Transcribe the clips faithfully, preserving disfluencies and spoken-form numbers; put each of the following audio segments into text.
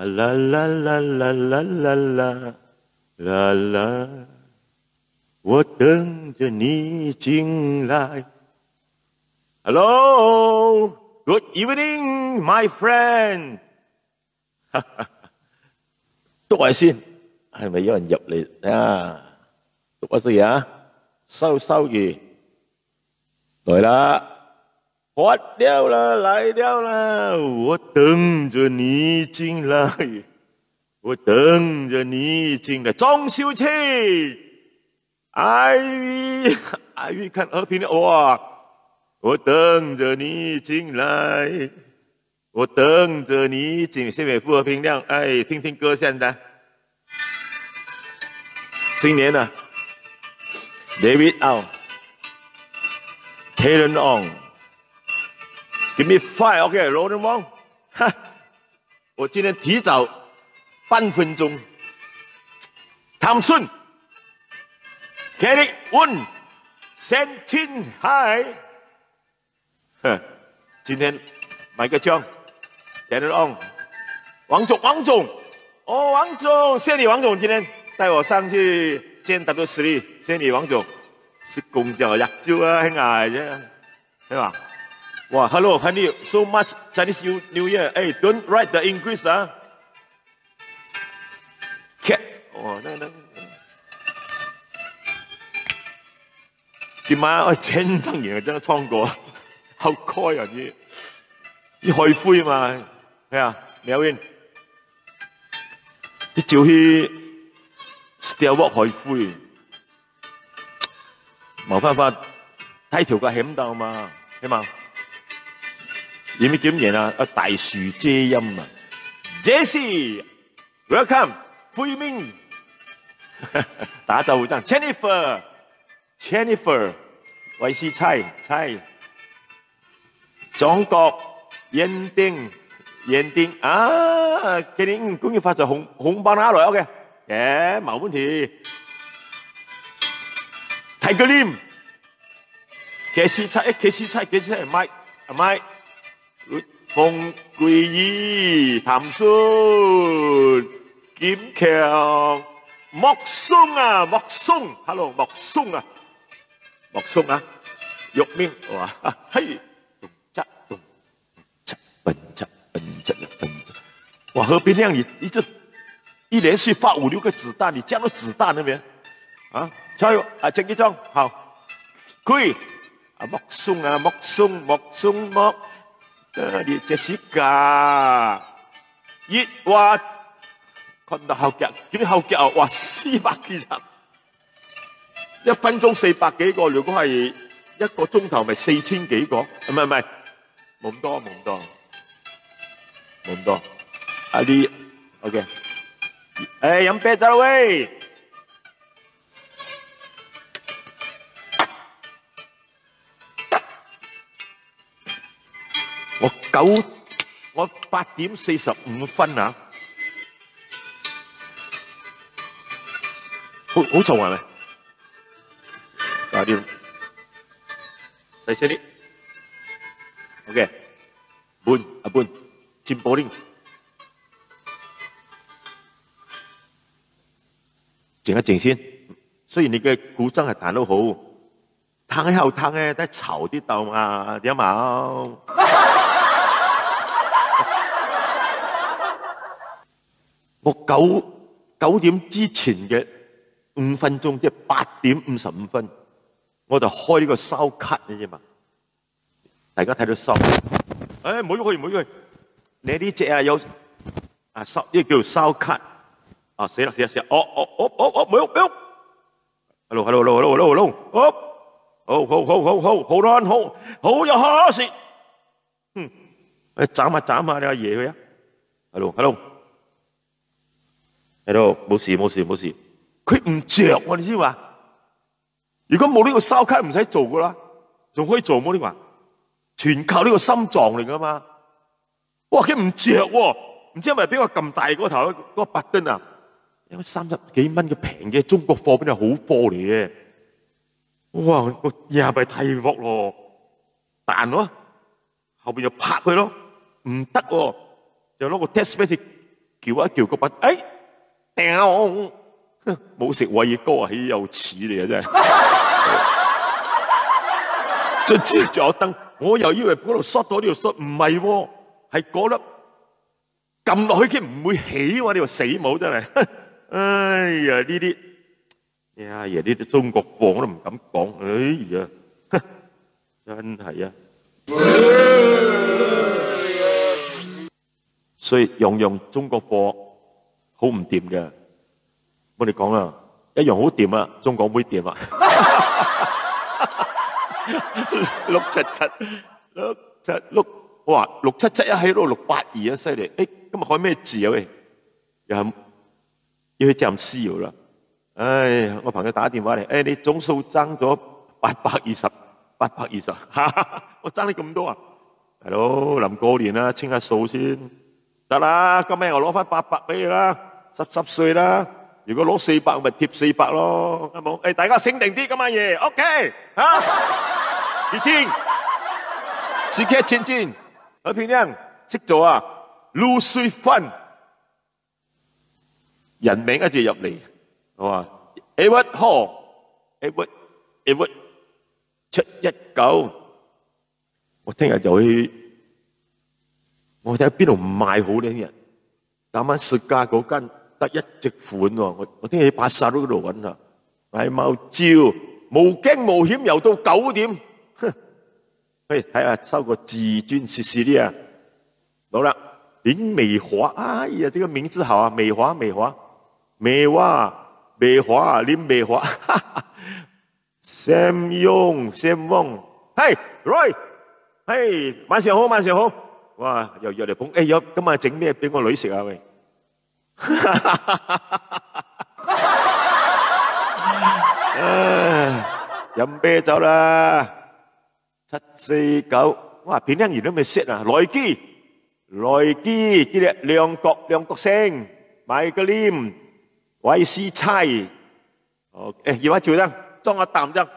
啦啦啦啦啦啦啦啦啦，我等着你进来。Hello, good evening, my friend. 多谢，还没有人入嚟啊？多谢啊，稍稍个，来啦，发了啦，来了啦，我等着你进来，我等着你进来，张秀清。 I I 看和平的哇，我等着你进来，我等着你进，谢谢傅和平亮，哎，听听歌现在。新年了，David Ao，Karen Ong，Give me five，OK，Roland Wong，哈。 我今天提早半分钟。唐顺，Kelly Won，Sentin Hai，哼，今天买个奖，Daniel Ong，王总，王总，哦，王总，谢谢你，王总，今天带我上去见 W Three，谢谢你，王总，是公交呀，就啊，很矮的。 对吧？哇，Hello，Honey，so much Chinese New New Year。哎，don't write the English 啊。Cat，哇，那那，今晚要全场演这样唱歌，好快啊！你你开会嘛？对啊，苗云，你就去 Stewart 开会。 冇办法，大頭个喊到嘛，係嘛？因為今年啊，要大樹遮蔭嘛。Jesse，welcome，慧明，打招呼這樣，Jennifer，Jennifer，Y C蔡蔡，中國，園丁，園丁啊，今年嗯，恭喜發財，紅紅包拿來，OK，耶，冇問題。 Tiger Lim，Casey蔡，誒，Casey蔡，Casey蔡，Mike，啊，Mike，馮桂儀，譚順，金強，莫松啊，莫松，Hello，莫松啊，莫松啊，玉明，哇，嘿，咚嚓咚 嚓，嘣嚓，嘣嚓，嘣嚓。哇，和平亮，你一直一连续发五六个子弹，你这样的子弹那边啊，加油啊，Jackie Chong，好，可以啊，莫松啊，莫松，莫松，莫，呃，你Jessica，一哇，看到好脚，今天好脚，哇，四百几张。 一分鐘四百幾個，如果係一個鐘頭，咪四千幾個？唔係，唔係，冇咁多，冇咁多，冇咁多。啊，你，OK。誒，飲啤酒啦喂！我九，我八點四十五分啊，好，好重啊，係咪？搞掂，細聲啲。OK，穩，啊，穩，進步令。靜啊，靜先。雖然你个鼓掌係彈到好， 聽係好聽个，但吵得到嘛，知道嘛？我九，九點之前个五分鐘，即係八點五十五分，我就開呢個sound card，你知嘛？大家睇到sound，誒，唔好喐佢，唔好喐佢。你呢隻啊有啊，sound，呢個叫sound card。啊，死啦，死啦，死啦！哦，哦，哦，哦，哦，唔好喐，唔好喐。 Hello，hello，hello，hello，hello，hello，hello，哦，好，好，好，好，好，hold on，好，好，有好事。嗯，誒，斬啊，斬啊，你个嘢佢啊。Hello，hello，hello，冇事，冇事，冇事。佢毋着喎，你知嘛？如果冇呢個sound card，毋使做噶啦，仲可以做冇呢個啊？全靠呢個心臟嚟噶嘛。 哇，佢毋着喎，毋知係咪畀我撳大個頭，嗰個button啊？因為三十幾蚊嘅平嘅中國貨邊係好貨嚟嘅。哇，我也係大鑊咯，彈咯，後邊就拍佢咯，毋得喎，就攞個test pack 叫啊叫个不，哎，掉，哼，無食我一個啊，要死了真係。這隻腳蹬，我又以為嗰度縮到呢度縮，毋係喎，係嗰粒撳落去佢毋會起喎，你話死冇真係。哎呀，呢啲，哎呀，呢啲中國貨我都毋敢講，哎呀，真係啊。所以樣樣中國貨好毋掂嘅，我哋講啦，一樣好掂啊，中國妹掂啊。六七七，六七六，哇，六七七一起到六八二啊，犀利！誒，今日開咩字啊？喂，又係又去佔私有啦。哎，我朋友打電話嚟，誒，你總數爭咗八百二十，八百二十，哈哈，我爭你咁多啊？Hello，臨過年啦，清下數先。得啦，今日我攞翻八百俾你啦，濕濕碎啦。如果攞四百，咪貼四百咯，啱冇？誒，大家醒定啲，今晚夜，OK，哈？已經，時刻前進，和平亮，識做啊，滷水飯。 人名一直入嚟，係嘛？Edward Hall，Edward，Edward，七一九。我聽日就去，我睇邊度買好呢？聽日，Taman Sergah嗰間得一隻款喎，我我聽日去巴沙嗰度揾啊，買貓蕉，無驚無險又到九點，哼！ 嘿，睇下，超過至尊Cecilia。好了，林美華，哎呀，這個名字好啊，美華，美華，美華，美華，林美華。Sam Yong，Sam Wong，嘿，Roy，嘿，晚上好，晚上好。哇，又約你捧，哎，又今晚整咩俾我女食啊？喂，唉，飲啤酒啦。 七四九，哇，平常人都未識啊，來基，來基，佢哋兩角兩角星，Michael Lim，Y C Chai，哦，誒，要麼就這樣，裝下膽這樣。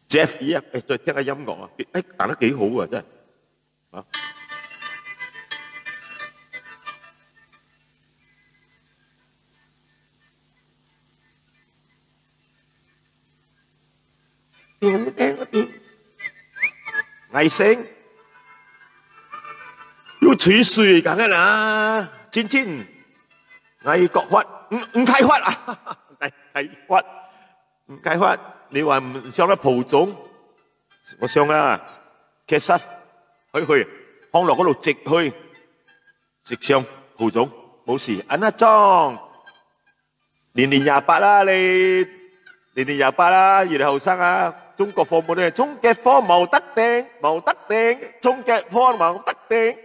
Jeff 一樣，誒，再聽下音樂啊，誒，彈得幾好啊，真係。啊。叮叮叮，危險，有吹水緊个啦，真真，危角發，毋毋開發啊，危危發，毋開發，你話毋想得蒲種？我想啊，其實去去，放落嗰度直去。 直上普通，無事。安那種，年年廿八啦你，年年廿八啦，越後生啊，中國貨無得，中國貨無得頂，無得頂，中國貨無得頂。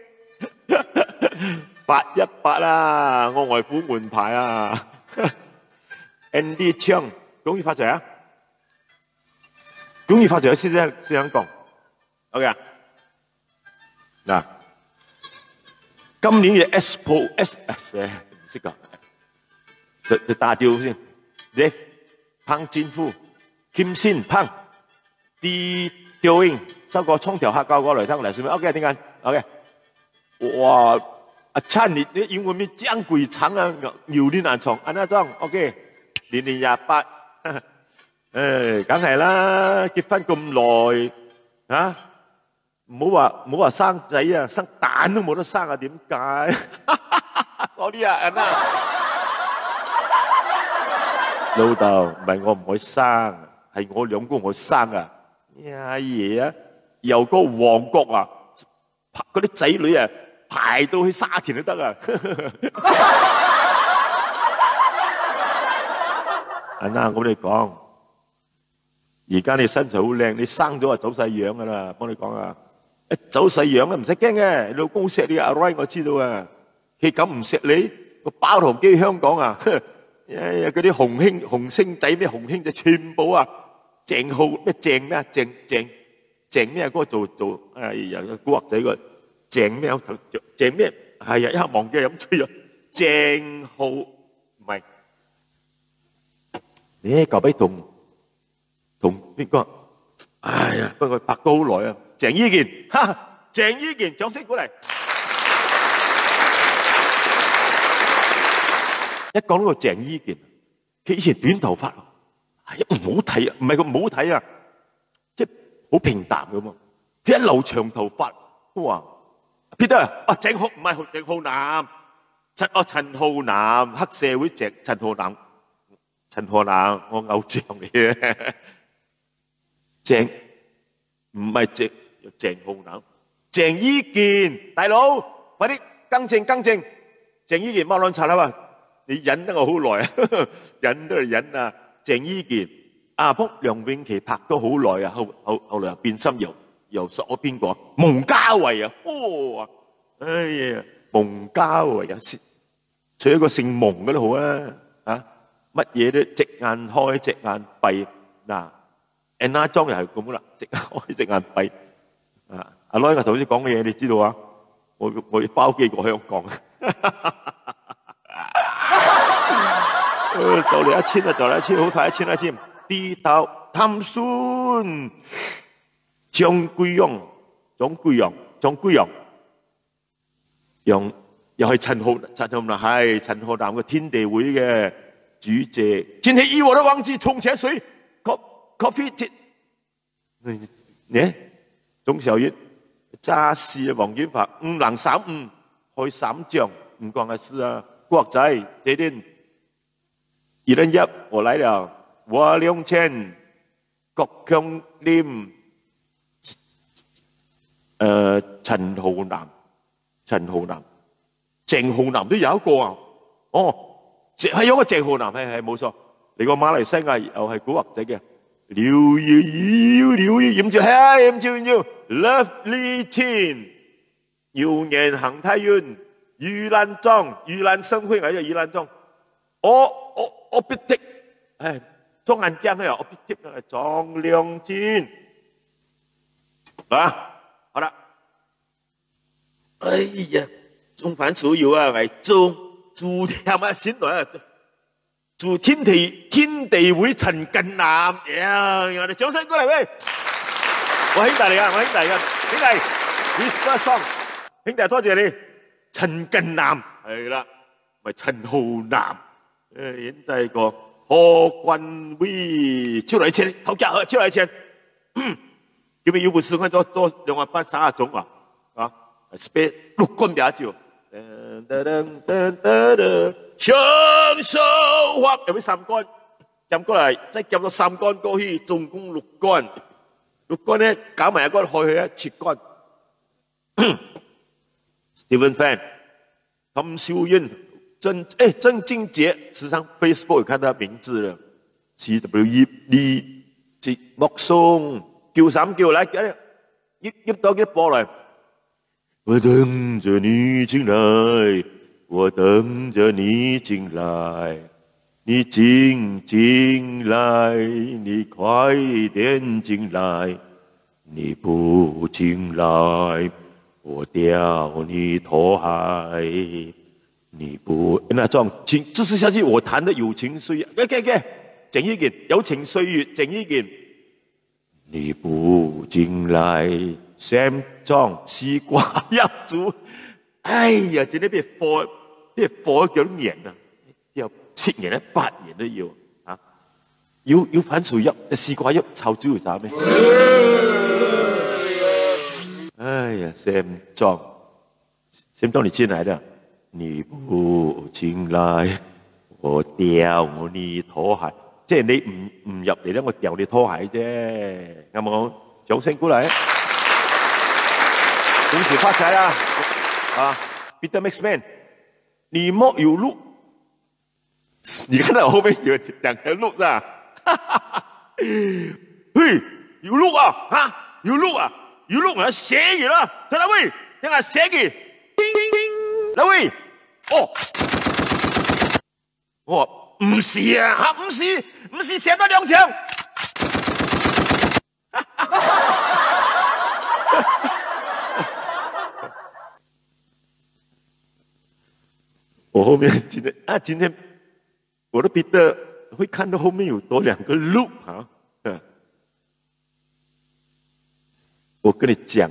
八一八啦，我外父門牌啊。Andy Chiang，恭喜發財啊！恭喜發財，先生先生講。 OK啊？那，今年个 Expo，S，哎，毋識講，就就打招呼先。Dave，彭金富，Kim Sin，彭，D Doing，照顧創調客教過來，聽來，順便，OK，聽緊，OK。哇，阿燦，你你英文名講幾長啊？牛年難唱，安那種，OK，年年廿八。 誒，梗係啦，結婚咁耐，啊，毋好話，毋好話生仔啊，生蛋都無得生啊，點解？Sorry啊，Anna。老豆，毋係我毋愛生，係我兩公婆生啊。呀，爺啊，有個王國啊，排，嗰啲仔女啊，排到去沙田都得啊。Anna，我同你講， 而家你身材好靚，你生咗啊走晒樣噶啦，幫你講啊！一走晒樣啊，毋使驚嘅，你老公錫你阿 Roy，我知道啊。佢敢毋錫你？個包糖機香港啊，哎呀，嗰啲紅星紅星仔咩紅星仔全部啊，鄭浩咩鄭咩啊鄭鄭鄭咩啊嗰個做做，哎呀，古惑仔個鄭咩啊鄭咩，哎呀，一下忘記飲醉咗，鄭浩唔係，你搞不懂。 同邊個？哎呀，不過拍過好耐啊！鄭伊健，哈，鄭伊健，掌聲鼓勵。一講到鄭伊健，佢以前短頭髮，哎呀，毋好睇啊，毋係講毋好睇啊，即係好平淡咁嘛。佢一留長頭髮，哇！Peter，啊，鄭浩，毋係鄭浩南，陳，哦，陳浩南，黑社會鄭，陳浩南，陳浩南，我偶像嚟嘅。鄭，毋係鄭，鄭浩南，鄭伊健，大佬，快啲更正更正，鄭伊健，莫亂插啦嘛，你忍得我好耐啊，忍得忍啊，鄭伊健，啊，幫梁詠琪拍到好耐啊，後，後，後來啊，變心又，又所變過，蒙嘉慧啊，哇，哎呀，蒙嘉慧啊，是，除咗個姓蒙嘅都好啊，啊，乜嘢都隻眼開隻眼閉，嗱，Anna莊又係咁啦，隻眼開隻眼閉。啊，阿來，我頭先講嘅嘢，你知道啊？我，我要包機過香港。呃，走了一千啊，走了一千，好快一千啊，一千。地道探孫，張貴陽，張貴陽，張貴陽。 楊，又係陳浩，陳浩南，係陳浩南个天地會个主席。今天已我都忘記從前誰，co-，coffee，呢？鍾小月，揸死个黃金發，五零三五，開三獎，毋講个事啊。國仔，這點，一人一，我來了，我兩千，郭強林，呃，陳浩南。 陳浩南，鄭浩南都有一個啊。哦，這，還有個鄭浩南，係，係，無錯。你講馬來西亞又係古惑仔个，劉奕，劉奕，飲酒，係，飲酒，飲酒，Love Lee Chin，有年行大運，盂蘭莊，盂蘭盛會，還有盂蘭莊。哦，哦，哦，必定，哎，中眼鏡个哦，必定，張良金。啊，好了。 哎呀，中環所有啊，來做，做添啊，新來啊，做天地，天地會陳近南，呀，呀，你掌聲過來喂！我兄弟嚟啊，我兄弟啊，兄弟，respect song，兄弟多謝你，陳近南，係啦，咪陳浩南。 呃，現在个何冠偉，手來牽，好家伙，手來牽。今日有本事看做，做兩萬八三個鐘啊，啊，spend六罐白酒。噔噔噔噔噔噔，享受花，有冇三罐？減過來，再減到三罐過去，總共六罐。六罐呢，加埋一罐，開去啊，七罐。Steven Fan， 湯秀雲，鄭，哎，鄭俊傑，時常Facebook有看到名字了。C W E D，寂寞送，九三九，來，來，入，入到佢个波來。我等著你進來，我等著你進來，你進，進來，你快點進來。 你不進來，我吊你拖鞋。你不，那種情，就是下去我彈的友情歲月，OK，OK，鄭伊健，友情歲月，鄭伊健。你不進來，Sam John，西瓜葉子。哎呀，真的被火，被火九年啊，要七年、八年都有啊。 有，有番薯葉、西瓜葉炒豬油渣咩？哎呀，Sam John，Sam John，你進來的，你不進來，我吊你拖鞋。即係你毋，毋入嚟咧，我吊你拖鞋啫，啱無？掌聲鼓勵。恭喜發財啦！啊，Peter Mixman，你莫有路。 你看到後面有兩條鹿是吧？嘿，有鹿啊，哈，有鹿啊，有鹿啊，蛇去了，在哪位？那個蛇去，哪位？哦，哦，毋是啊，哈，毋是，毋是，蛇到兩槍。 我後面今天，啊，今天我的Peter會看到後面有多兩個鹿啊。嗯。我跟你講，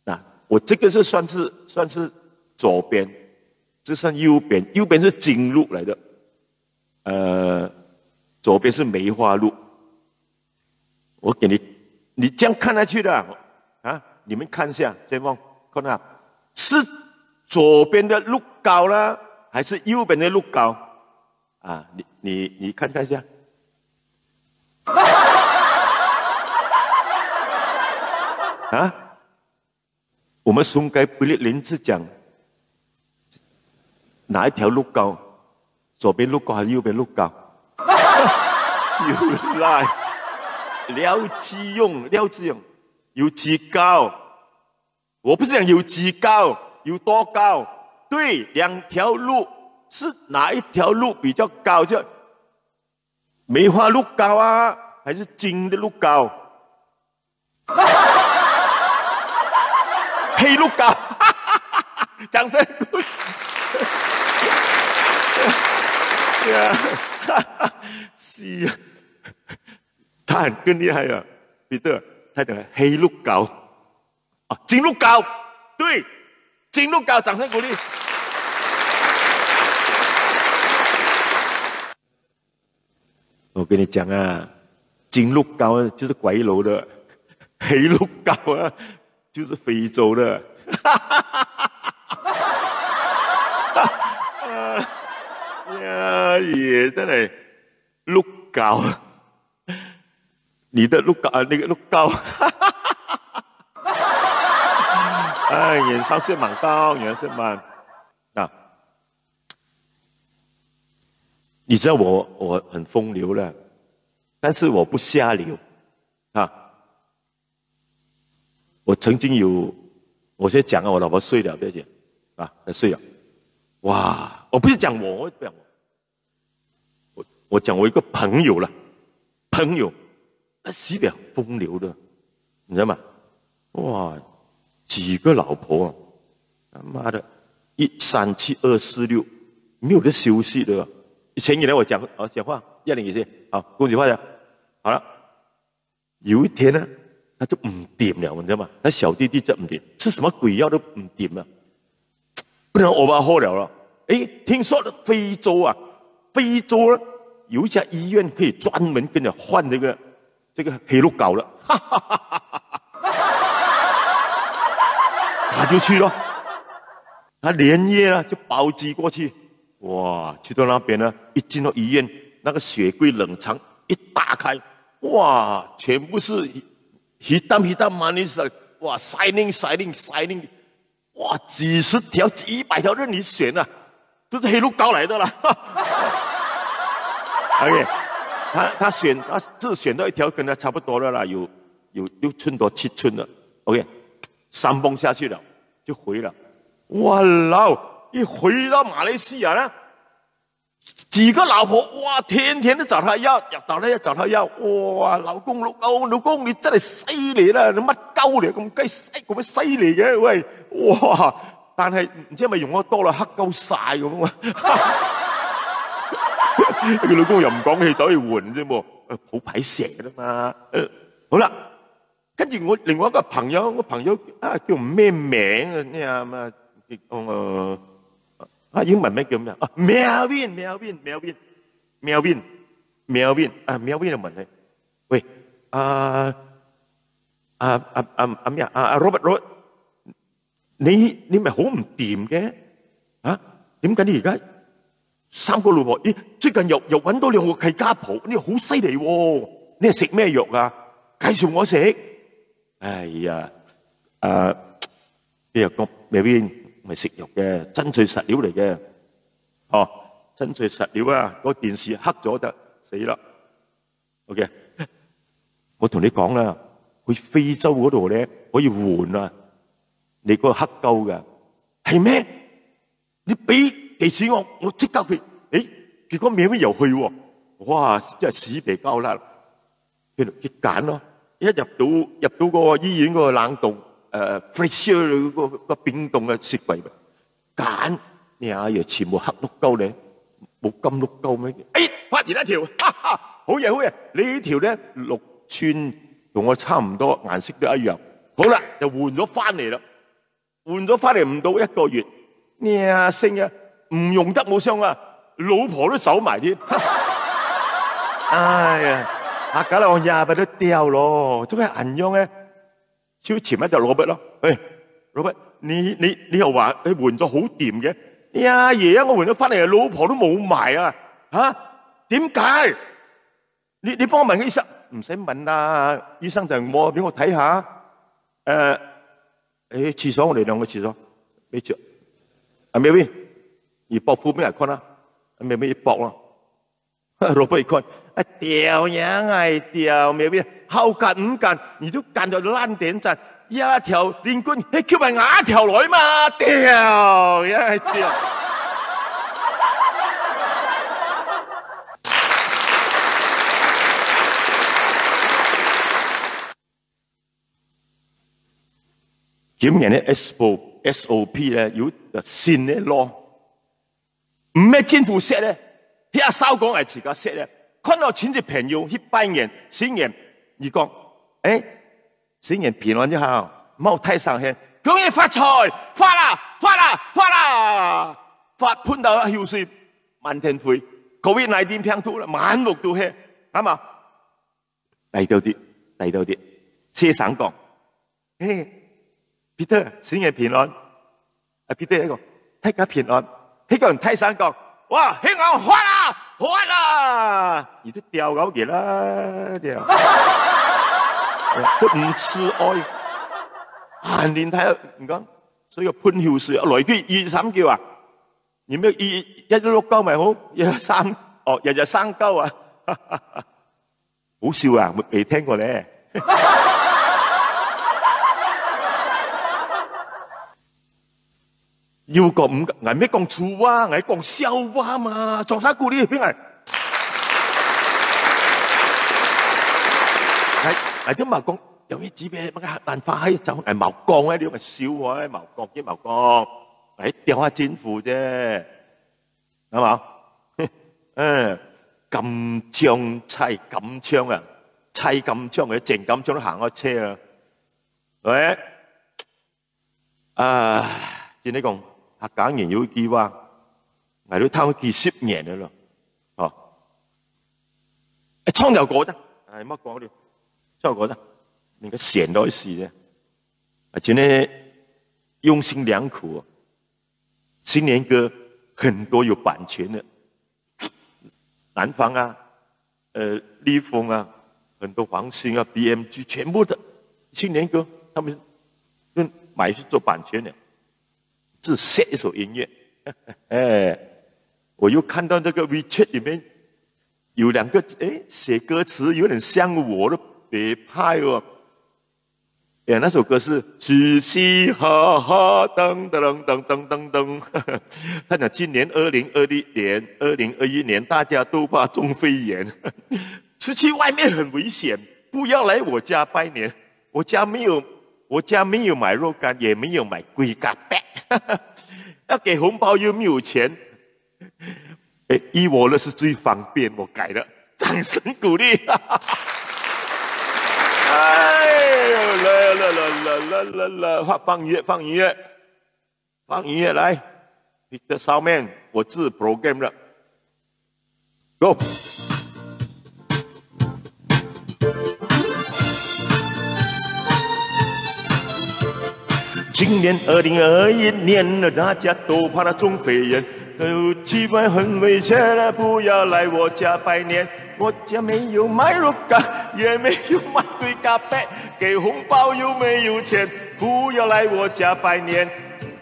那我这个是算是算是左边，这算右边，右边是金鹿来的，呃，左边是梅花鹿。我给你，你这样看下去的啊，你们看一下，前方看啊，是左边的鹿高呢，还是右边的鹿高？啊，你你你看看一下。啊，我们松开不列林子讲，哪一条路高？左边路高还是右边路高？有啦，廖志勇，廖志勇，有几高？我不是讲有几高，有多高？对，两条路是哪一条路比较高？就梅花鹿高啊，还是金的鹿高？黑鹿高，掌声鼓励。呀，是啊，他很更厉害啊，彼得，他讲黑鹿高啊，金鹿高，对，金鹿高，掌声鼓励。我跟你讲啊，金鹿高就是鬼佬的，黑鹿高啊就是非洲的。呀，也真的鹿高，你的鹿高啊，那个鹿高。哎，原上是蛮高，原是蛮啊。你知道我我很风流了，但是我不下流啊。我曾经有，我先讲啊，我老婆睡了，不要紧啊，她睡了。哇，我不是讲我，我不讲我，我我讲我一个朋友了，朋友，那西北风流的，你知道吗？哇，几个老婆啊，他妈的，一三七二四六，没有的休息的。以前你来我讲，我讲话，要你一些，好，恭喜发财，好了。有一天呢，他就唔掂了，你知道吗？他小弟弟就唔掂，吃什么鬼药都唔掂了，不能 overhaul 了了。诶，听说非洲啊，非洲呢有一家医院可以专门跟你换这个这个黑鹿膏了，他就去了，他连夜啊就包机过去，哇，去到那边呢，一进到医院，那个雪柜冷藏一打开，哇，全部是 hitam hitam manis，哇，shining shining shining，哇，几十条、几百条任你选啊，这是黑鹿膏来的啦。OK，他他选他只选到一条跟他差不多的啦，有有六寸多七寸的，OK，三蹦下去了就回了，哇老，一回到马来西亚呢。几个老婆，哇，天天都找他要，找他要，找他要，哇，老公，老公，老公，你真系犀利啦，你乜够你咁雞细，咁样犀利嘅，喂，哇！但系唔知系咪用得多啦，黑够晒咁啊！佢老公又唔讲嘢，走去換啫噃，好排泄噶嘛。好啦，跟住我另外一个朋友，我朋友啊叫咩名啊？咩啊嘛，啊英文名叫咩啊？Melvin，Melvin，Melvin，Melvin，Melvin 啊，Melvin 就问佢，喂，啊啊啊啊啊咩啊？啊 Robert，Robert，你你咪好唔掂嘅啊？点解你而家三个老婆？咦，最近又又揾到两个契家婆，你好犀利喎！你系食咩药啊？介绍我食。哎呀，啊，佢又讲 Melvin 唔系食药嘅，真材实料嚟嘅，哦，真材实料啊！个电视黑咗得死啦。OK，我同你讲啦，去非洲嗰度咧可以换啊，你个黑胶噶，系咩？你俾地址我，我即刻去。诶，结果 Melvin 又去喎，哇，真系屎鼻交啦！佢佢拣咯，一入到入到个医院个冷冻，诶 freezer 个个冰冻嘅雪柜，拣，你啊又全部黑鹿膏咧，冇金鹿膏咩？诶，发现一条，哈哈，好嘢好嘢，呢条咧六寸，同我差唔多颜色都一样，好啦，就换咗翻嚟啦。換咗翻來毋到一個月，你啊，聲啊，毋用得無相啊，老婆都走埋添。哎呀，客家佬呀，不得了咯，就係恁樣誒。就尋一隻 Robert 咯，誒，Robert，你你你又話你換咗好掂嘅，呀爺啊，我換咗翻嚟，老婆都冇埋啊，吓？點解？你你幫我問個醫生，毋使問啦，醫生就摸俾我睇下。誒，誒，廁所，我哋兩個廁所，你著，啊，Melvin，你剝褲俾我看啊，啊，Melvin一剝咯，Robert一看，啊，屌樣啊，屌，Melvin，好乾毋乾，你都乾到爛點讚，呀條鄰居，係叫埋𠊎條女嘛，屌樣啊，屌。 今年个 S O S O P 呢，有新个咯，毋係政府設个，係阿少講愛自家設个。看到親戚朋友去拜年、新年，你講，誒，新年平安就好，莫太傷心，恭喜發財，發啦，發啦，發啦，發噴到口水滿天飛，COVID nineteen病毒滿屋都係，係嘛？ 大到啲，大到啲。先生講：「嘿，Peter，新年平安。」啊，Peter講：「大家平安。」佢講大聲講：「哇，興旺發啦，發啦！」你都掉高佢啦，掉。都毋知哀。啊，林太，你講，所以噴口水，來句二三九啊，你們一一六九買好，一三，哦，一一三九啊。 好笑啊，未，未聽過咧。又講毋，𠊎毋係講粗話，𠊎講笑話嘛，裝啥鼓勵邊个？𠊎，𠊎都冇講，有一支咩，麼个蘭花還有走，𠊎冇講啊，你咪笑我，冇講，佢冇講，𠊎調下政府啫。 係嘛？嗯，柑醬，採柑醬啊，採柑醬个，整柑醬都行到車啊。喂，啊，真係講，客家人有一句話，𠊎都聽幾十年了咯，哦。哎，唱條歌咋？哎，莫講了，唱條歌咋？那個選到一時的，啊，真的用心良苦哦。 新年歌很多有版權的，南方啊，呃，立豐啊，很多黃興啊，B M G，全部的新年歌，他們就買去做版權的，自己寫一首音樂。哎，我又看到那個WeChat裡面有兩個，哎，寫歌詞有點像我的北派哦。 哎呀，那首歌是「嘻嘻哈哈噔噔噔噔噔噔」。他講今年二零二一年、二零二一年大家都怕中肺炎，出去外面很危險，不要來我家拜年。我家沒有，我家沒有買肉乾，也沒有買龜甲白，要給紅包又沒有錢， 哎，依我了是最方便，我改了，掌聲鼓勵。哎呦，來來來來來來來，放放音樂，放音樂，放音樂來，你的上面我自 program 了，Go。 今年二零二一年了，大家都怕那中肺炎，都气氛很危险了，不要来我家拜年。我家没有卖肉干，也没有卖对咖啡，给红包又没有钱，不要来我家拜年。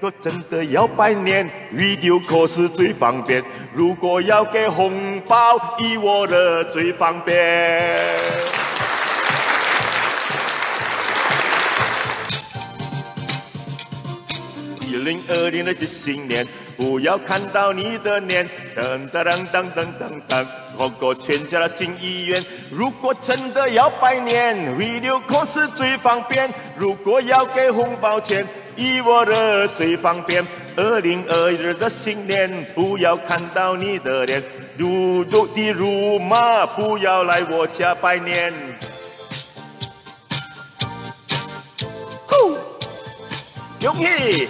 如果真的要拜年，video call 是最方便。如果要给红包，依我的最方便。 二零二零的新年，不要看到你的脸，噔噔噔噔噔噔噔，红过全家进医院。如果真的要拜年，video call 是最方便。如果要给红包钱，依我的最方便。二零二一的新年，不要看到你的脸，如如的如妈，不要来我家拜年。 Woo！恭喜！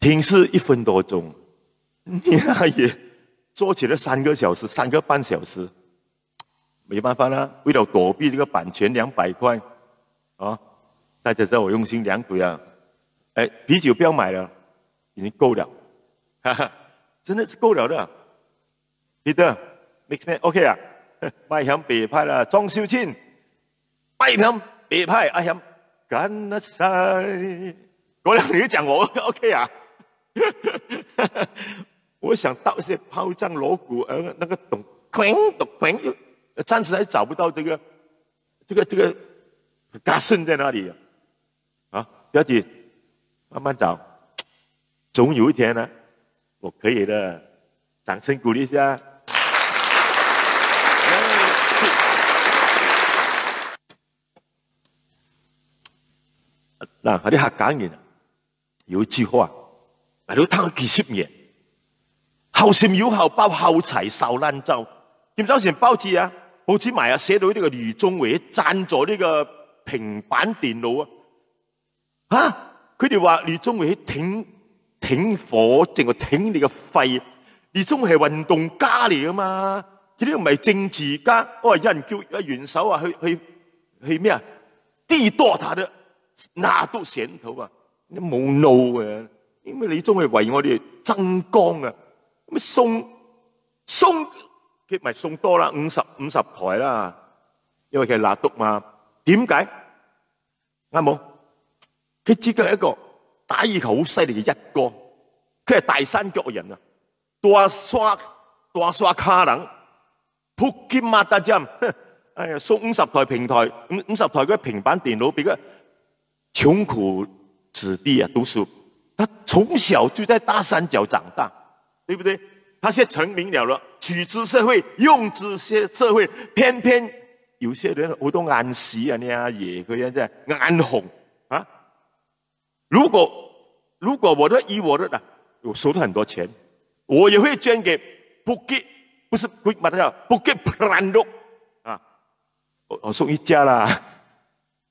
停尸一分多钟，你那也做起了三个小时，三个半小时，没办法啦，为了躲避这个版权两百块，啊，大家知道我用心良苦啊，哎，啤酒不要买了，已经够了，哈哈，真的是够了的。Peter，mix man OK啊，卖香北派啦，庄秀清，卖香北派，阿香干那塞，过两年讲我 OK 啊。我想到一些炮仗锣鼓，呃，那个咚咚咚，暂时还找不到这个这个这个 gas 在哪里啊？啊，不要紧，慢慢找，总有一天呢，我可以的，掌声鼓励一下。那还有客家人啊，有一句话，啊，都听几十年，好心有好报，好彩烧烂灶。今朝先报纸啊，报纸买啊，写到这个李宗伟赞助这个平板电脑啊，啊，佢哋话李宗伟停停火，整个停你个肺。李宗伟系运动家嚟噶嘛，佢哋唔系政治家，我话研究啊元首啊，去去去咩啊，地剁他的拿督衔头啊，你冇脑啊！因为李宗伟为我哋争光啊，咁送送佢咪送多啦，五十五十台啦，因为佢系拿督嘛。点解？啱冇？佢只係一个打羽球好犀利嘅一哥，佢系大三角人啊，大沙大沙卡人，Bukit Mata Jam，哎呀，送五十台平台，五五十台个平板电脑俾个穷苦子弟啊读书。他从小就在大三角长大，对不对？他现在成名了了，取之社会，用之社社会，偏偏有些人好多眼屎啊，你啊也可以这样眼红啊。如果如果我的依我的呢，我收了很多钱，我也会捐给 Bukit，不是 Bukit Mata，叫 Bukit Perandok 啊，我我送一家啦，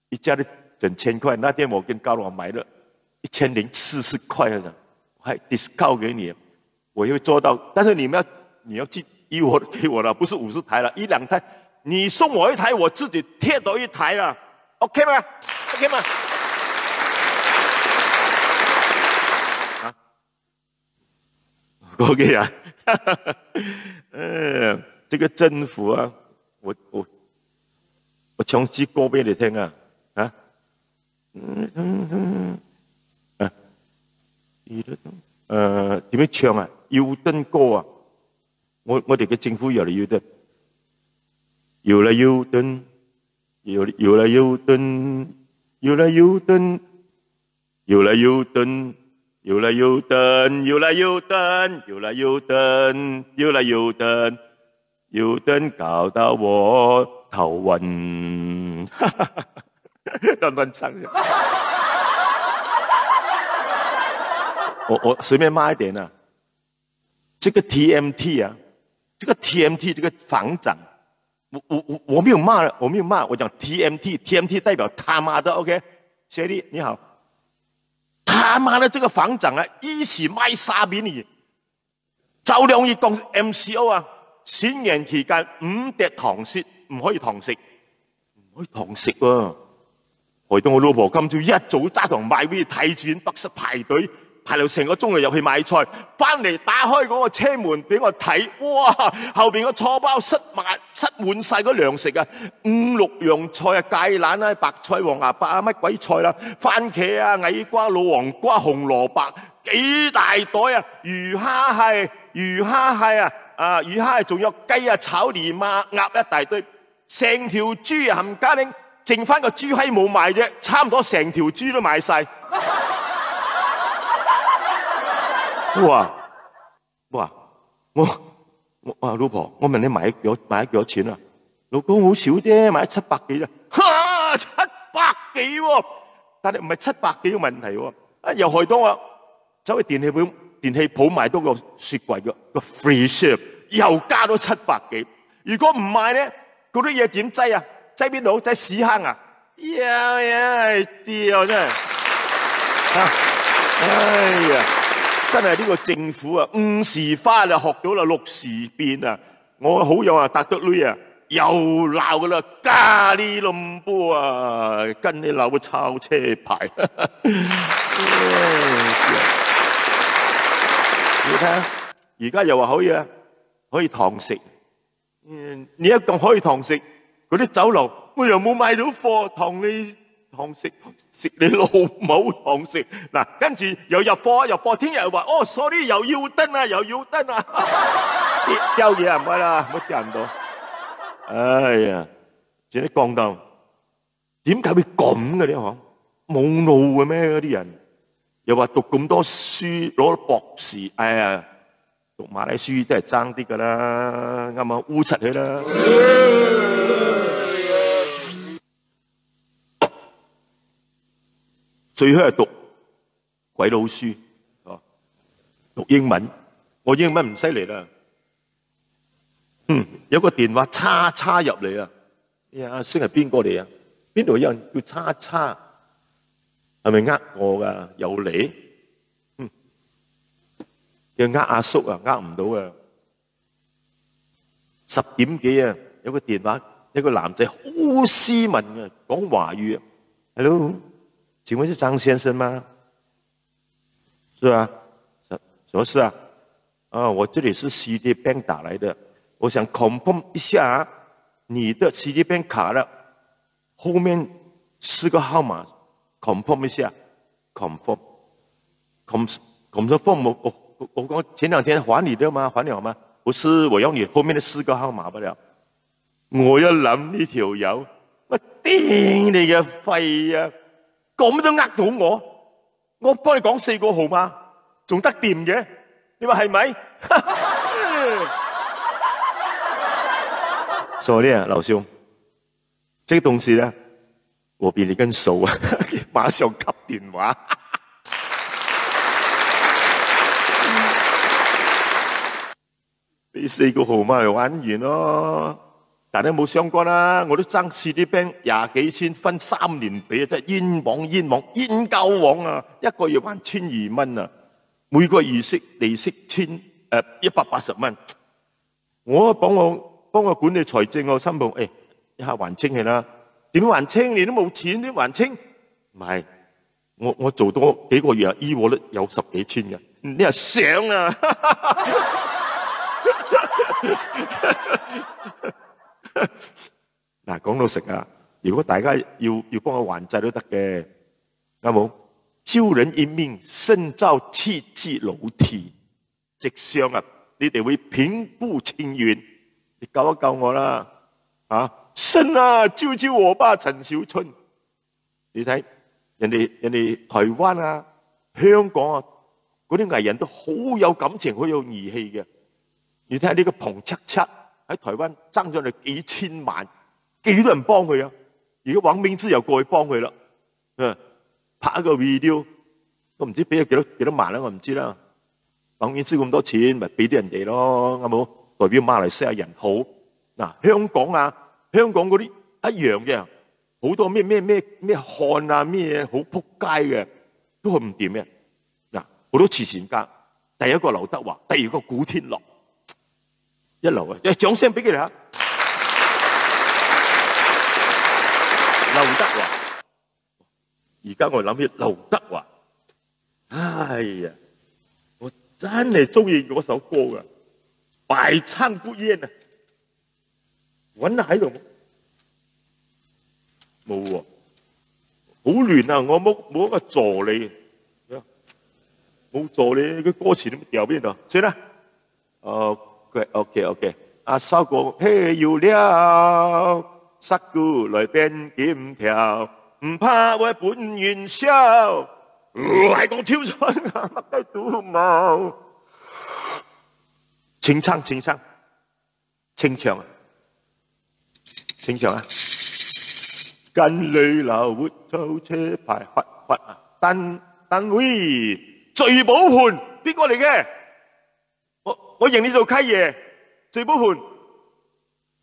一家的整千块。那天我跟高老买了一千零四十块的，我还 discount 给你，我也会做到。但是你们要你要去依我给我的，不是五十台了，一两台，你送我一台，我自己贴多一台了，OK 吗？OK 吗？啊？OK 啊，呃，这个政府啊，我我我唱支歌俾你听啊，啊，嗯嗯嗯，啊，呃，点样唱啊？油灯歌啊，我我哋个政府越嚟越灯，有了油灯，有有了油灯，有了油灯。 有了油灯，有了油灯，有了油灯，有了油灯，有了油灯，油灯搞到我头昏。乱乱唱一下。我我随便骂一点啊，这个 T M T 啊，这个 T M T 这个房长，我我我我没有骂了，我没有骂，我讲 T M T，T M T 代表他妈的，OK？谢丽你好，他妈的这个房长啊，一起卖沙俾你，赵良义讲 M C O 啊，新年期间唔得堂食，唔可以堂食，唔可以堂食啊！害到我老婆今朝一早揸堂买位睇钱，北塞排队，排到成个钟头入去买菜，翻嚟打开嗰个车门俾我睇，哇！后边个车包塞满塞满晒个粮食啊，五六样菜啊，芥兰啊，白菜、黄芽白啊，乜鬼菜啦，番茄啊、矮瓜、老黄瓜、红萝卜，几大袋啊！鱼虾蟹，鱼虾蟹啊，啊，鱼虾蟹仲有鸡啊、草泥马、鸭一大堆。 成条猪啊，冚家拎，剩翻个猪还冇卖啫，差唔多成条猪都卖晒。哇哇，我我啊，老婆，我问你买几多买几多钱啊？老公，好少啫，买七百几啫。哈，七百几喎！但系唔系七百几个问题喎，啊，又害到我走去电器铺，电器铺买到个雪柜个个 free ship。又加到七百幾。如果毋賣呢，嗰啲嘢點擠啊？擠邊度？擠屎坑啊？呀呀，屌真係！啊，哎呀，真係呢個政府啊，五時花啦，學到啦六時變啊！我好友啊，搭得女啊，又鬧佢啦，咖哩啷波啊，跟你鬧到抄車牌。你睇下，而家又話可以啊，可以堂食。嗯，你一講可以堂食，嗰啲酒樓，我又冇買到貨，堂你堂食，食你老母堂食。嗱，跟住又入貨，入貨，聽日又話，哦，sorry，又要登啊，又要登啊。啲嘢啊，毋好啦，毋好跌人到。哎呀，自己講到，點解會咁嘅呢？嗬，冇腦嘅咩？嗰啲人又話讀咁多書，攞博士，哎呀，讀馬來書都係爭啲噶啦，啱啱烏出去啦。最好係讀鬼佬書，哦，讀英文，我英文唔犀利啦。嗯，有個電話叉叉入嚟啊！哎呀，識係邊個嚟啊？邊度有人叫叉叉？係咪呃我噶？有你？嗯，要呃阿叔啊，呃唔到啊！十點幾啊，有個電話，一個男仔好斯文嘅，講華語啊。Hello，請問是張先生嗎？是啊，什什麼事啊？啊，我這裡是 Citibank 打來的，我想 confirm 一下啊，你的 Citibank 卡的後面四個號碼 confirm 一下，confirm，con confirm 我我我我講前兩天還你的嗎？還了嗎？不是，我要你後面的四個號碼不了。我要諗呢條友，我頂你個肺啊！咁都呃到我，我幫你講四個號碼，仲得掂嘅？你話係咪？所以啊，老兄，這個東西呢，我比你更熟啊，馬上吸電話。俾四個號碼又玩完咯。但係冇相干啦，我都爭試啲兵廿幾千分三年俾啊，真係冤枉冤枉冤交枉啊！一個月還千二蚊啊，每個月息利息千誒一百八十蚊。我幫我幫我管理財政我心抱，誒、哎、一下還清佢啦。點還清？你都冇錢，點還清？唔係，我我做多幾個月啊，e-wallet有十幾千嘅，你係想啊！嗱，講老實啊，如果大家要要幫我還債都得嘅，啱冇？救人一命勝造七級樓梯。直上啊，你哋會平步青雲。你救一救我啦，啊，神啊，救救我吧，陳小春。你睇，人哋人哋台灣啊、香港啊，嗰啲藝人都好有感情、好有義氣嘅。你睇下呢個彭恰恰喺台灣爭咗你幾千萬，幾多人幫佢啊？而家黃明志又過去幫佢啦，嗯，拍一個 video，都唔知俾咗幾多幾多萬啦，我唔知啦。黃明志咁多錢，咪俾啲人哋咯，啱冇？代表馬來西亞人好。嗱，香港啊，香港嗰啲一樣嘅，好多咩咩咩咩漢啊，咩好仆街嘅，都好唔掂嘅。嗱，好多慈善家，第一個劉德華，第二個古天樂，一流啊！誒，掌聲俾佢哋啊！劉德華，而家我諗起劉德華，哎呀，我真係中意嗰首歌噶，百唱不厭啊！搵下喺度冇喎，好亂啊！我冇冇一個助理，冇助理，個歌詞都掉邊度？算啦，OK OK OK，阿sauce講嘿有料，殺雞來變金條，毋怕會分人笑，還講跳出啊，乜都冇。清唱清唱。 清唱啊，清唱啊！跟雷老活抽車牌發發啊！單單位最寶盤邊個嚟嘅？我我認你做契爺，最部分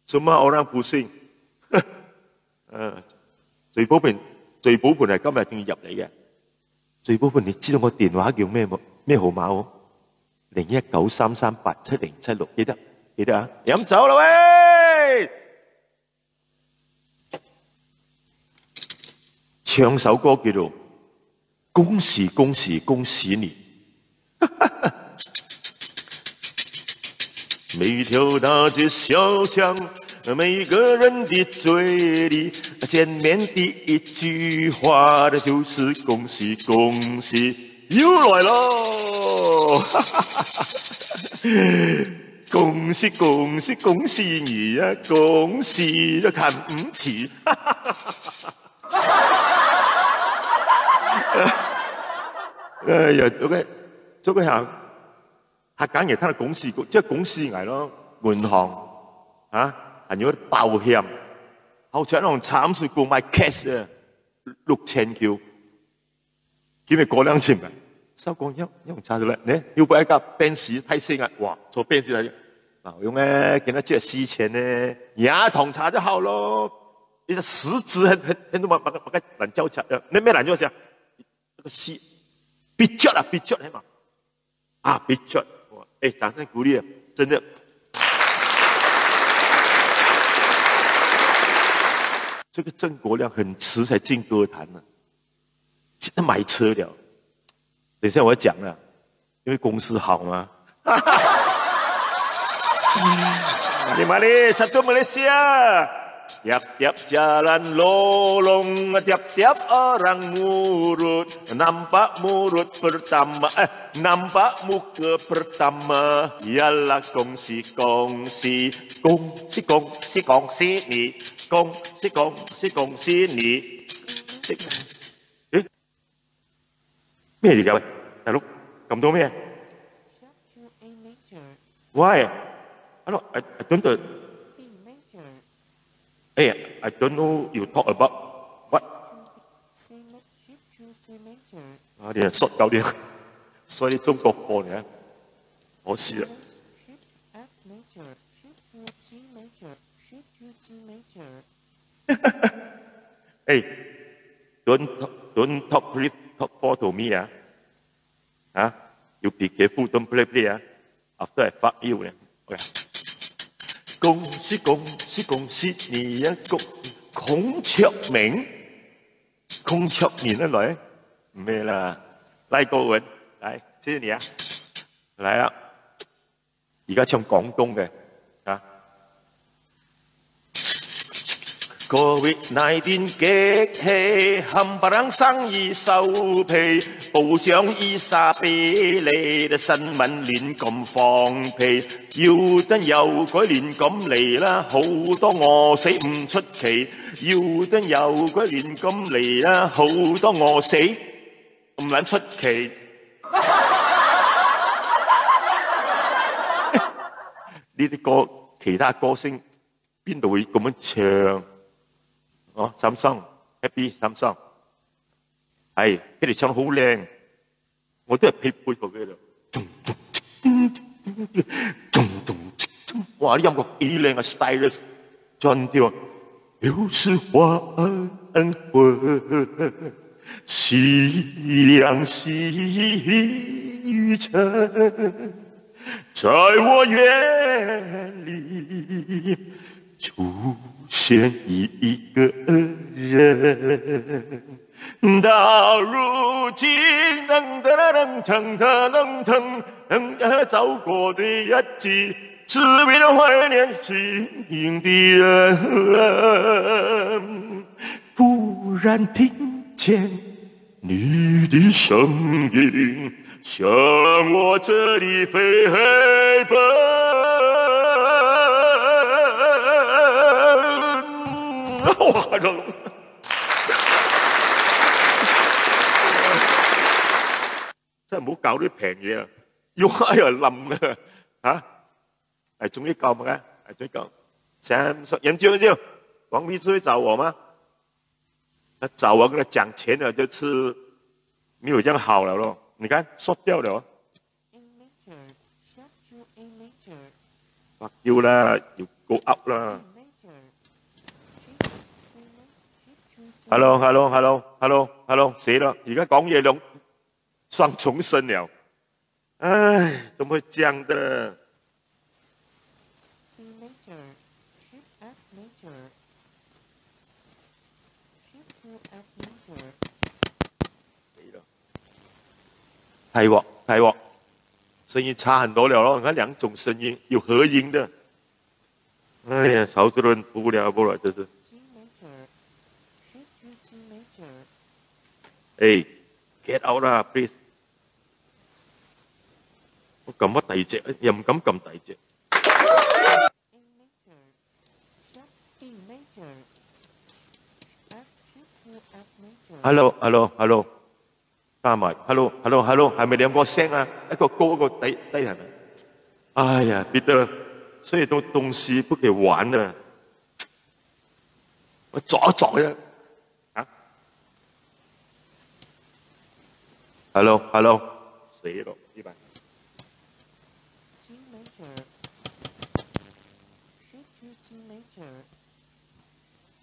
，semua orang pusing。呃，最部分，最部分係今日正入嚟个。最部分你知道我電話叫咩無？咩號碼哦？零一九三三八七零七六，記得，記得啊！飲酒啦喂！唱首歌叫做《恭喜恭喜恭喜你》。每条大街小巷，每个人的嘴里，见面第一句话的就是恭喜恭喜。又来喽！恭喜恭喜恭喜你呀，恭喜都看不起。哎呀，这个，这个哈，他讲也他的恭喜，就恭喜来咯，银行啊，还有保险，好像那种常识股买 cash 的六千九，因为过两千嘛，少讲要用查出来，呢，又不爱个本事太深啊，哇，做本事来，啊，用诶，给他借四千呢，牙痛查就好咯，一个十指很很很多嘛，把个把个懒觉起来，呃，没没懒觉起来，那个吸，必叫啊，必叫，嘿嘛。啊，不错，哇，哎，掌声鼓励啊，真的。这个郑国亮很迟才进歌坛呢，现在买车了。等一下我要讲了，因为公司好嘛。你 mari satu Malaysia. Tiap-tiap jalan lorong, tiap-tiap orang murut, nampak murut pertama, eh, nampak muka pertama, ialah kongsi, kongsi, kongsi, kongsi, kongsi ni, kongsi, kongsi, kongsi ni. 诶，咩嚟㗎？大陸咁多咩？Why? I don't, I, I don't, eh, I don't know you talk about what. 啊，你很熟搞定，所以中國貨呢，我死了。哎，don't talk, don't talk, please talk four to me 啊。啊，you be careful, don't play play 啊。After I fuck you 呢。OK。恭喜恭喜恭喜你呀，恭，孔雀明，孔雀明的來，没啦，赖国文，来，谢谢你啊，来了。 而家唱廣東嘅啊。Covid nineteen激氣，喊白冷生意收皮，報章一晒俾你，新聞亂咁放屁，有得有改亂咁嚟啦，好多餓死唔出奇，有得有改亂咁嚟啦，好多餓死唔撚出奇。呢啲歌，其他歌星邊度會咁樣唱？哦，Samson，Happy Samson，係，佢哋唱得好靚，我都係佩佩服佢哋。哇，呢音樂幾靚啊，stylist，轉調。又是花儿黄昏，夕凉西沉。 在我眼里出现一个人，到如今，噔噔噔噔噔噔噔噔，走过的日子，只为了怀念心灵的人。忽然听见 你的声音向我这里飞奔。哇，这，这唔好搞啲平嘢啊，用下又冧啦，吓！哎，终于搞乜啊？哎，终于搞。想说研究研究，王秘书会找我吗？他找我跟他讲钱了，就吃没有这样好了咯。你看，缩掉了哦。A major, sharp to A major. Fuck you 啦，you go out 啦。Hello，hello，hello，hello，hello，誰了？你看講嘢兩雙重聲了。唉，怎麼會這樣的？ B major, shift F major, shift to F major. 太旺，太旺，声音差很多了咯。你看两种声音，有合音的。哎呀，潮州人不了不了，就是。 G major, shift to G major. 哎，get out 啦，please。我撳乜大隻，又毋敢撳大隻。 A major, shift B major, F shift to F major. Hello，hello，hello，大馬，hello，hello，hello，還沒連過線啊，那個勾個帶帶他們。哎呀，Peter，所以東東西不可以玩的，我找找呀，啊，hello，hello，誰了？一般。 G major, shift to G major.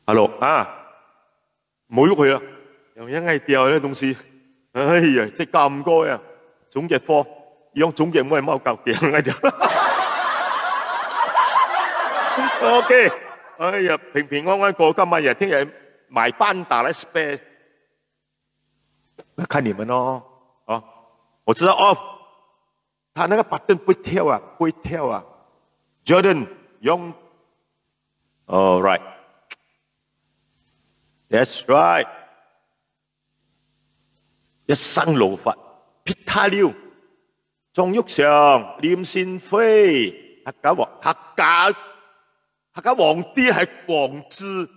Hello 啊，無入去啊，有人愛掉那東西，哎呀，這搞毋過呀，總結科，用總結妹貓搞掉愛掉。OK，哎呀，平平安安過，幹嘛呀？聽日買班打來 spare，那看你們咯，哦，我知道 off，他那個 button 不會跳啊，不會跳啊。Jordan 用，All right。That's right。一生老法，Peter Liu，鍾玉祥，林信輝，客家王，客家，客家皇帝還皇子，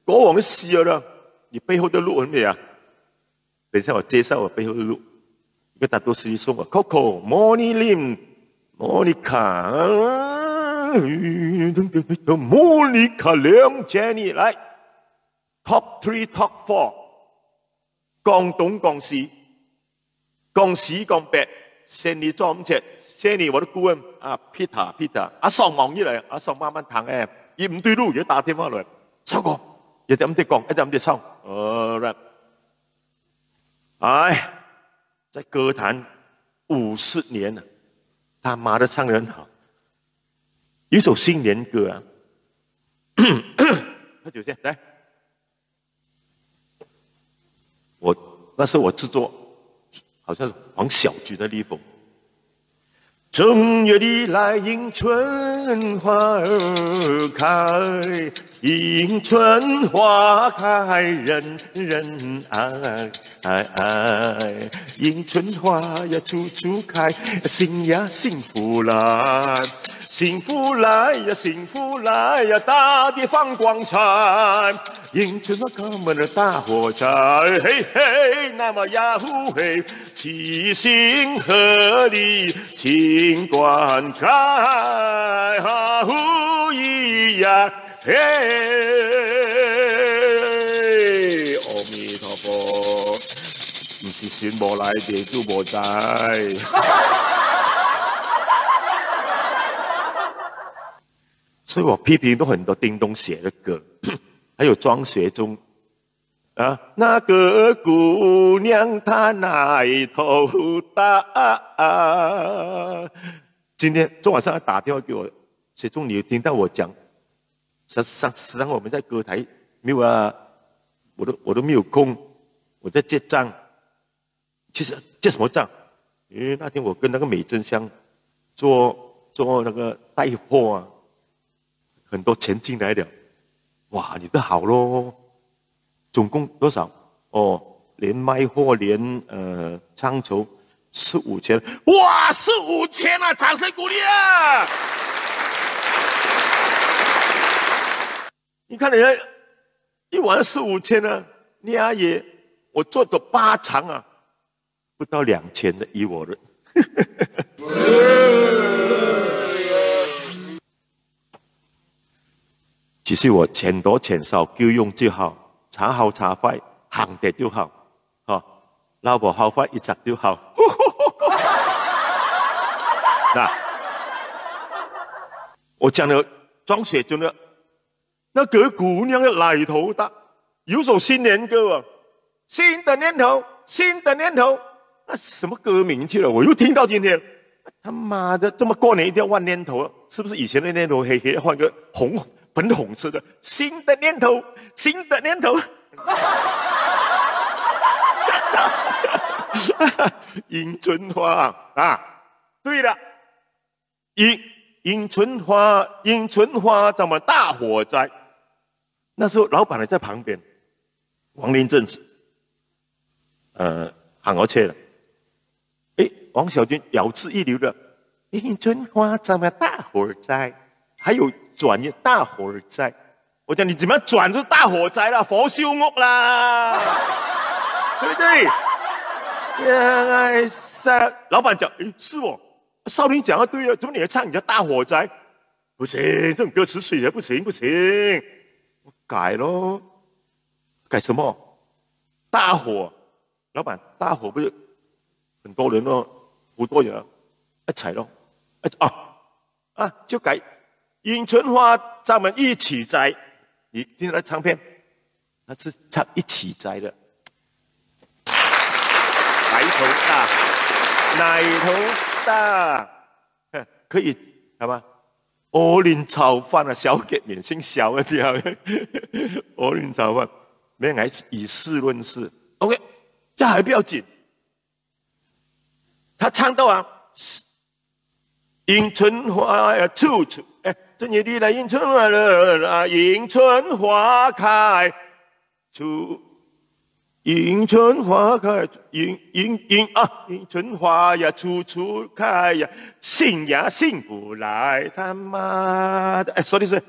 國王死了啦，你背後的路很美啊。等一下我介紹我背後的路，一個大多數送我 Coco、Moni Lim、Monica、Monica 梁jenny 來。 Top three、top four，講東講西，講西講北，生理做毋切，生理我都顧問啊，Peter，Peter，阿爽忙一來，阿爽慢慢談誒，一毋對路就打電話來，超哥，一點毋得講，一點毋得唱，呃，rap，哎，在歌壇五十年了，他媽的唱得很好，有一首新年歌啊，喝酒先來。 我那时候我制作，好像是黄小菊的《立风》。正月里来迎春花儿开，迎春花开人人爱，哎哎，迎春花呀处处开，新呀幸福来，幸福来呀幸福来呀，大地放光彩。 迎春花开满了大火柴，嘿嘿，那么呀呼嘿，七星河里尽管开，哈呼咿呀嘿。阿弥陀佛，毋是神無來，地主無在。所以我批评都很多叮咚写的歌，还有庄学忠 啊，那个姑娘她奶头大。今天昨晚上她打电话给我，学忠，你有听到我讲？实实实际上我们在歌台没有啊，我都我都没有空，我在结账。其实结什么账？因为那天我跟那个美珍香做做那个带货啊，很多钱进来了，哇，你的好咯，总共多少？哦，连卖货连呃唱酬十五千，哇，十五千啊！掌声鼓励啊！你看人家一晚十五千啊，你阿爷，我做个八场啊，不到两千的一我人。 其实我钱多钱少够用就好，车好车坏，行得就好，哈，老婆好坏一只就好。那我讲的庄雪中的那个姑娘的来头大，有首新年歌啊，新的年头，新的年头，那什么歌名去了？我又听到今天，他妈的，这么过年一定要换年头了？是不是以前的年头黑黑，换个红粉红色的？新的年头，新的年头。迎春花啊，对了， 迎迎春花，迎春花，咱们大火灾。那时候老板还在旁边，王林正是，呃，喊我去了。诶，王小军咬字一流的，迎春花，咱们大火灾，还有转音大火灾。我讲你怎么样转是大火灾了，火烧屋啦，对不对？呀，哎，老板讲，诶，是哦，少林讲的对啊，怎么你还唱人家大火灾？不行，这种歌词水的不行不行，我改咯，改什么？大火，老板，大火不是很多人咯，好多人啊，一起咯，啊啊，就改迎春花，咱们一起摘。你听他的唱片，他是唱一起摘的。来头大，来头大，哼，可以，好吗？莴苣炒饭啊，小给面姓小的掉，莴苣炒饭，没人来以事论事。OK，这还不要紧，他唱到啊，迎春花呀，处处，哎，正月里来迎春花了，啊，迎春花开，处，迎春花开，迎迎迎啊，迎春花呀，处处开呀，醒呀醒不来，他妈的，哎，说的是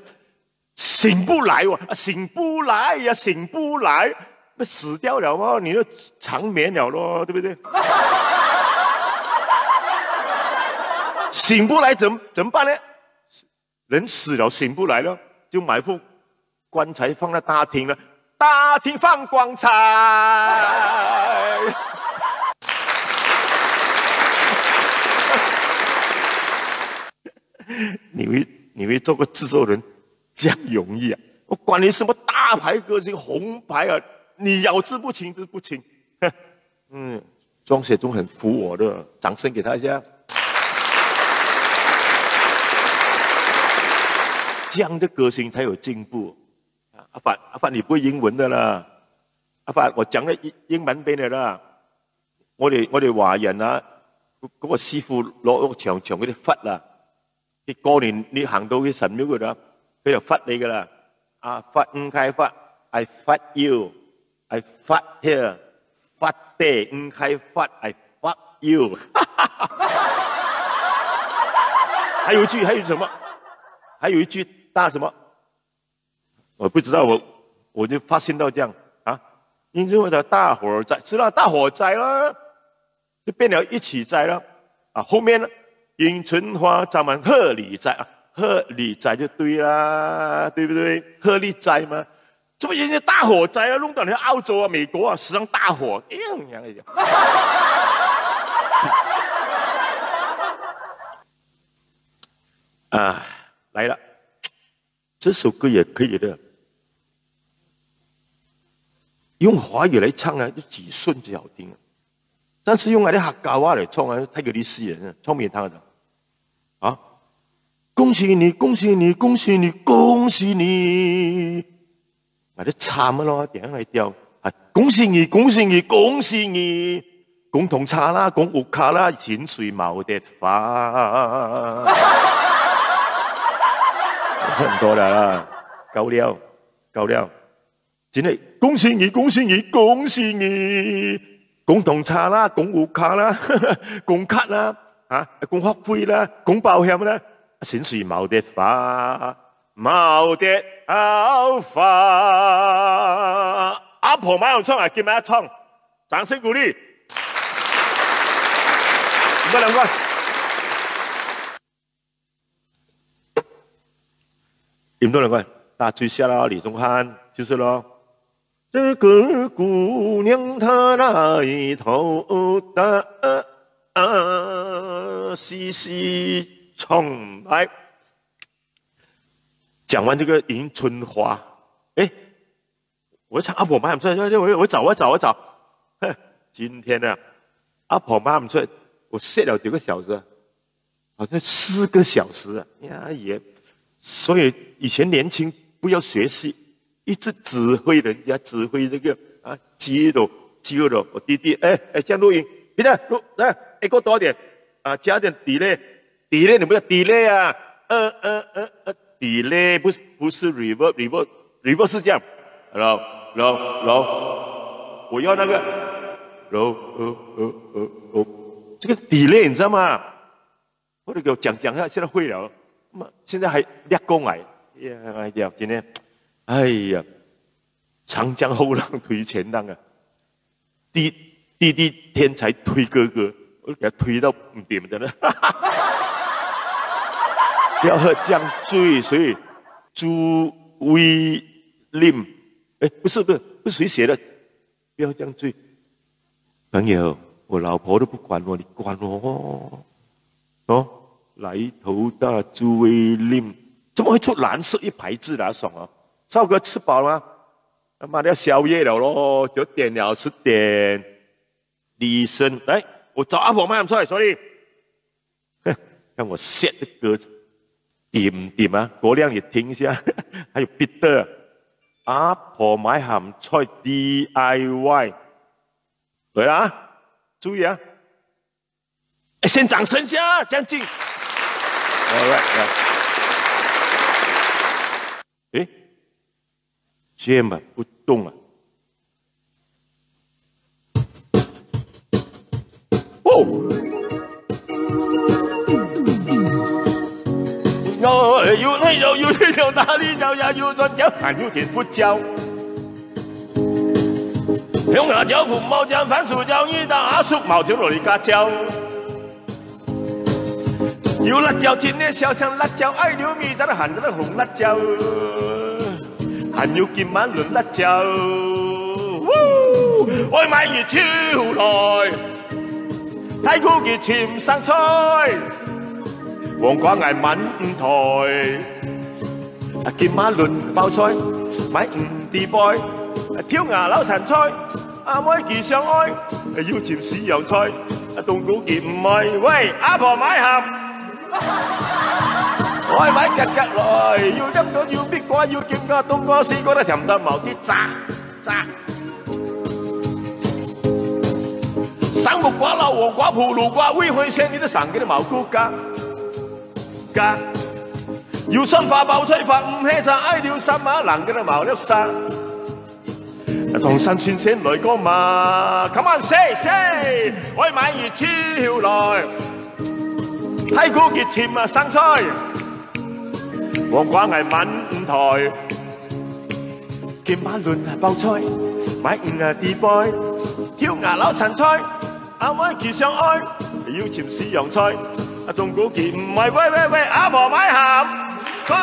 醒不来哇，啊，醒不来呀，醒不来，那死掉了哦，你就长眠了咯，对不对？醒不来怎么怎么办呢？人死了醒不来了，就买副棺材放在大厅了，大厅放棺材。你会你会做个制作人，这样容易啊？我管你什么大牌歌星、红牌啊，你咬字不清就不清。嗯，庄雪中很服我的，掌声给他一下。这样的歌星才有进步。阿凡，阿凡，你不会英文的啦。阿凡，我讲了英英文给你了啦。我哋我哋华人啊，嗰个师傅攞攞长长嗰啲佛啊，佢过年你行到去神庙嗰度，佢就佛你噶啦。啊，佛唔开佛，I fuck you，I fuck here，佛地唔开佛，I fuck you。还有一句，还有什么？还有一句大什么？我不知道，我我就发现到这样啊，因为我的大火灾，知道大火灾了。 就变了一起灾了。啊，后面呢，迎春花，咱们贺礼灾啊，贺礼灾就对啦，对不对？贺礼灾嘛，这不已经大火灾了，弄到你澳洲啊、美国啊，时常大火，哎呀，娘哎呀！啊，来了，这首歌也可以的，用华语来唱啊，就几顺最好听啊。 但是用俺的客家话来唱啊，太给力死人了，唱唔听的。啊，恭喜你，恭喜你，恭喜你，恭喜你！俺的惨了咯，点样来调啊？恭喜你，恭喜你，恭喜你！公同差啦，公屋卡啦，薪水冇得发。很多了啦，高了，高了。 真的，恭喜你，恭喜你，恭喜你！公同差啦，公屋卡啦，公卡啦，啊，公学费啦，公保险啦，薪水冇得发，冇得好发。阿婆蛮有唱啊，今日唱，掌声鼓励。唔该，两个。 唔多人讲，打嘴下咯，李宗翰就是咯。这个姑娘她来头大，细细唱来。讲完这个迎春花，哎，我就唱阿婆买唔出来，我我找我找我找，哼，今天呢，阿婆买唔出来，我set了几个小时啊，好像四个小时啊，呀也，所以以前年轻不要学习，一直指挥人家，指挥这个啊肌肉肌肉，我弟弟，哎哎，这样录音，别的录来，哎给我多点啊，加点 delay，delay 你不要 delay 啊，呃呃呃呃，delay 不是不是 reverb，reverb reverb 是这样，hello hello hello，我要那个 hello hello hello hello，这个 delay 你知道吗？我都给我讲讲下，现在会了，那么现在还练功来，哎呀，今天，哎呀，长江后浪推前浪啊，弟弟弟天才推哥哥，我给他推到唔点的了，不要喝这样醉，所以朱威林，哎，不是不是不是谁写的，不要这样醉。朋友，我老婆都不管我，你管我哦。来头大朱威林，怎么会出蓝色一排字的啊？爽哦！赵哥吃饱了吗？他妈的要宵夜了咯，九点了，十点。李生，来，我找阿婆买出来，sorry。哼，让我 set 的歌点点啊，国亮也听一下，还有 Peter，阿婆买鹹菜 D I Y，对啦，注意啊，哎，先掌声一下，这样近。Alright，来。诶，Jam 啊，不动啊。哦。有有有有有有哪里有呀？有转角，还有点不角。用辣椒、胡椒、番薯椒、鱼蛋、阿叔、毛椒、罗里、辣椒。有辣椒，真个小强辣椒，爱流米，咱喊个红辣椒，还有金马伦辣椒。呜，我买一手来，太古个青生菜，黄瓜爱满台。 啊，金马伦包菜，买五底杯，啊，跳牙老残菜，阿妹佢相爱，啊，有浸西洋菜，啊，冬菇佢毋爱，喂，阿婆买鹹。我买夾夾來，有飲到有蜜瓜，有金瓜、冬瓜、西瓜，都甜到毛的炸炸。生木瓜、老黄瓜、普洱瓜、味会鲜，你都上个毛菇干。 个。有酸花包菜花，毋係啥愛留三馬，人个都毛了沙。唐山新鮮來過嘛，come on say say，我買一手來。太古个青啊生菜，黃瓜愛滿台。金馬倫啊包菜，買五啊底杯，跳牙老殘菜。 阿妹佢相愛，有浸西洋菜，啊，中國佢毋愛，喂喂喂，阿婆買鹹菜。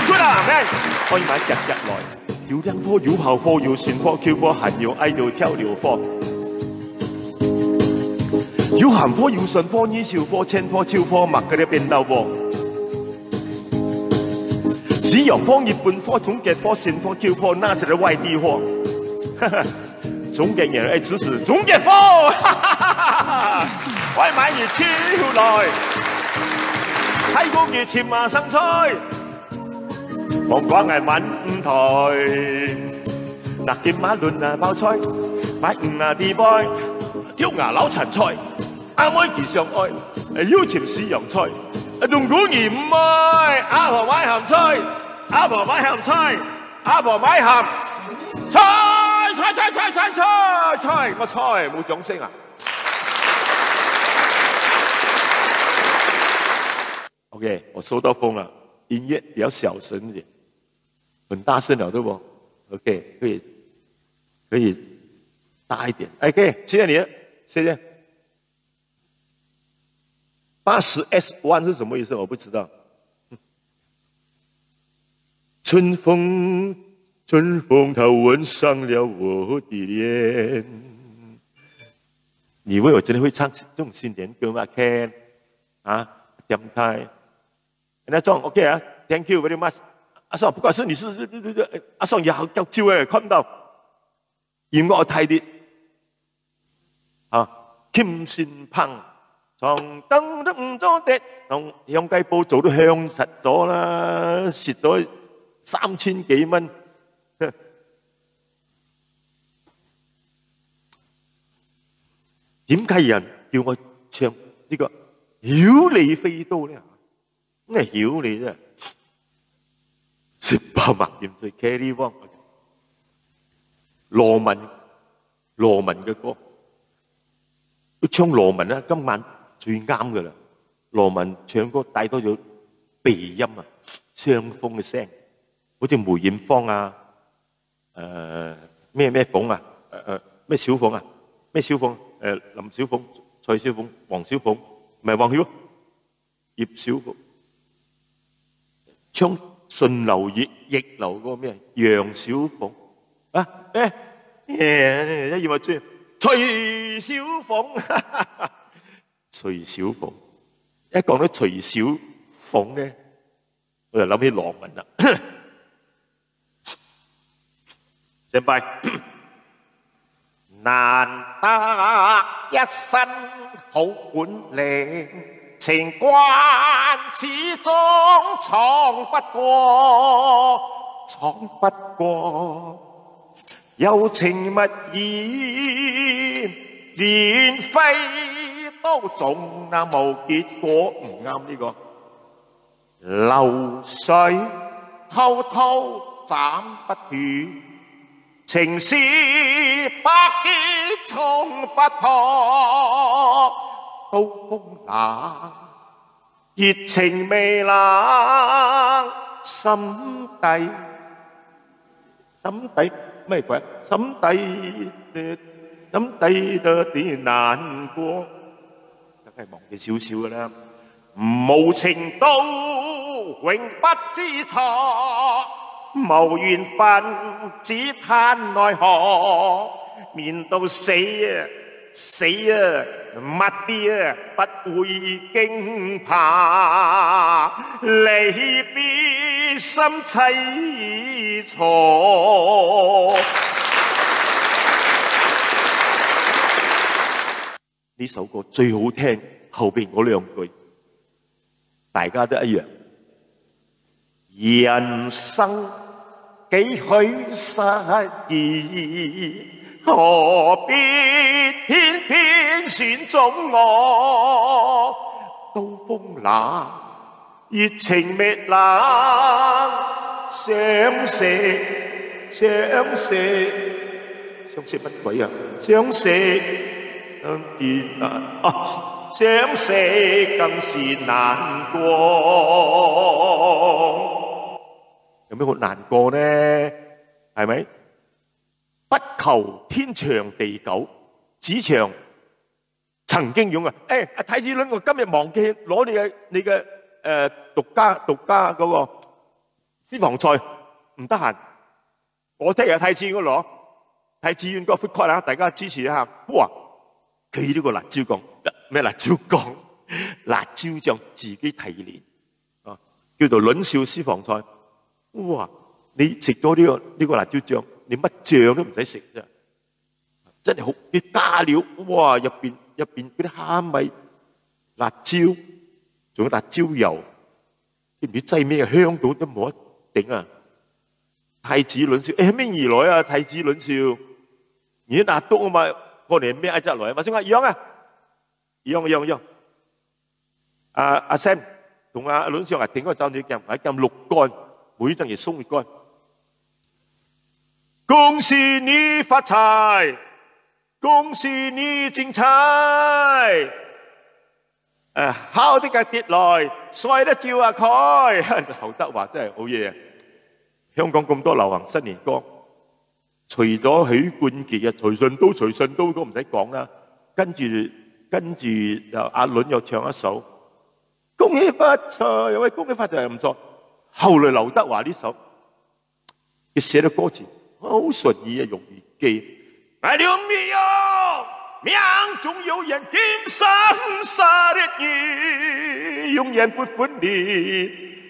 Good啊，man，可以買夾夾來，有靚貨，有好貨，有新貨，舊貨還有愛到跳樓貨。有鹹貨，有酸貨，二手貨，千貨，舊貨，麼个都變到貨。西洋貨、日本貨、中國貨、新貨、舊貨，那些个外地貨。中國人愛支持中國貨，我買一手來，太古个青啊生菜，黃瓜愛滿五台，拿金馬倫啊包菜，買五啊底杯，跳牙老殘菜，阿妹佢相愛，有浸西洋菜，中國人毋愛，阿婆買鹹菜，阿婆買鹹菜。 阿婆買鹹菜，菜菜菜菜菜菜，我菜，無掌聲啊。OK，我收到風了，音樂比較小聲一點，很大聲了，對不？OK，可以，可以大一點。OK，謝謝你，謝謝。八十 S one 是什么意思？我不知道。春风，春风它吻上了我的脸。你以为我真的会唱这种新年歌吗？Ken 啊，点台，那种 OK 啊， ，thank you very much。阿爽，不管是你是是是是，阿爽也好叫酒哎，看到音乐太烈，啊，金星棒，上当都唔做得，同香港报做都香实咗啦，蝕咗三千几蚊。点解人叫我唱呢个有你飞刀呢？咩有你啫？十八万点醉，Kelly Wong，罗文，罗文嘅歌，要唱罗文啊，今晚最啱噶啦。罗文唱歌带到有鼻音啊，伤风嘅声，好似梅艳芳啊，呃，咩咩凤啊，呃呃，咩小凤啊，咩小凤，呃，林小凤、蔡小凤、黄小凤，唔系黄小，叶小凤，唱顺流逆逆流嗰个咩杨小凤啊，咩咩，一样啊，徐小凤，徐小凤，一讲到徐小凤呢，我就諗起罗文啦。先拜。难得一身好本领，情关始终闯不过，闯不过。有情物意，连飞都中，那无结果，唔啱呢个。流水滔滔斩不断，情丝百结冲不破。刀锋冷，热情未冷，心底心底咩鬼？心底，心底的的难过，大概忘记少少噶啦。无情刀，永不知错，无缘分，只叹奈何。面对死啊，死啊，乜啲啊，不会惊怕，离别心凄楚。呢首歌最好听，后边嗰两句，大家都一样。人生几许失意，何必偏偏选中我？刀锋冷，热情未冷，相识，相识，相识乜鬼啊？相识，嗯，难啊，相识更是难过。有没有难过呢？系咪？不求天长地久，只求曾经拥有。诶，阿太子轮，我今日忘记攞你嘅你嘅诶独家独家嗰个私房菜，唔得闲，我听日太子嗰攞，太子嗰个 food court 啊，大家支持一下。哇，佢呢个辣椒酱，咩辣椒酱？辣椒酱自己提炼啊，叫做轮少私房菜。哇，你食咗呢个呢个辣椒酱，你乜酱都唔使食啫。真系好，佢加料，哇！入边入边嗰啲虾米、辣椒，仲有辣椒油，知唔知擠咩啊？香到都冇得顶啊！太子轮少，诶，咩而来啊？太子轮少，而家拿督啊嘛，过年咩一只来嘛，先话一样啊，一样一样一样。阿阿 Sam 同阿阿伦上啊，点个招你讲，还讲六罐，每一张也送一罐。恭喜你发财，恭喜你精彩。啊，好的个跌来，衰的照啊开。好得话真系好嘢。香港咁多流行新年歌，除咗许冠杰啊，财神到财神到都唔使讲啦。跟住跟住又阿伦又唱一首恭喜发财，有位恭喜发财又唔错。后来刘德华呢首，佢写嘅歌词好顺意啊，容易记。哎，刘密友，命中有人，今生杀的你，永远不分离。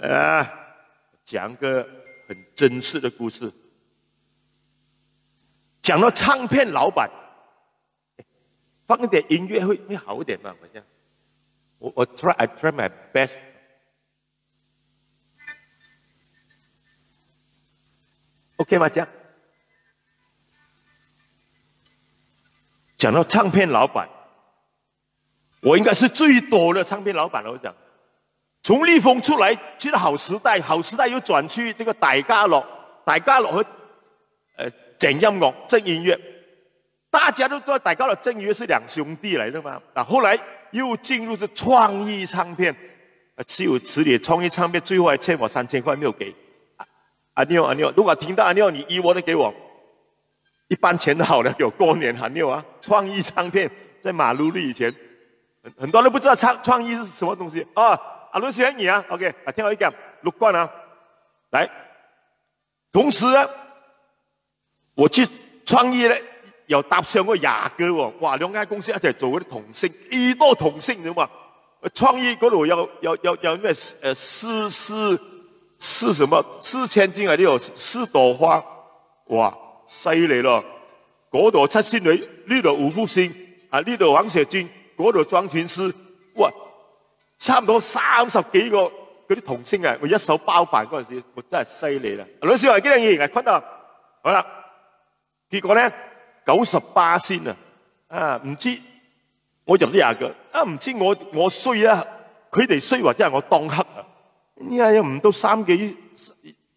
啊，讲个很真实的故事。讲到唱片老板，放一点音乐会会好一点吗？我讲，我我 try I try my best，OK 吗？这样，讲到唱片老板，我应该是最多的唱片老板了。我讲，从立丰出来去到好时代，好时代又转去这个大家乐，大家乐和呃整音乐，整音乐，大家都知道大家乐、整音乐是两兄弟来的嘛。啊，后来又进入是创意唱片，啊，只有此里创意唱片最后还欠我三千块没有给。啊，阿妞阿妞，如果听到阿妞，你一万的给我，一半钱好了，给我过年还没有啊？创意唱片在马路里以前，很很多人不知道创创意是什么东西啊。阿伦喜欢你啊，OK，啊，听我一讲，六罐啊，来。同时呢，我去创意呢，有搭上过雅阁哦，哇，两家公司一起做个同姓，一个同姓的嘛。创意嗰度要要要要咩？呃，四四四什么？四千金啊，你有四朵花，哇，犀利咯！嗰度七仙女，呢度五福星，啊，呢度王雪晶，嗰度张琴师，哇，差唔多三十几个嗰啲童星啊，我一手包办嗰阵时，我真系犀利啦。老师话，几多人啊？看到，好啦，结果呢，九十八星啊，啊，唔知我就這個，啊，毋知我，我衰啊，佢等衰或者係我當黑啊。你看，又毋到三個月，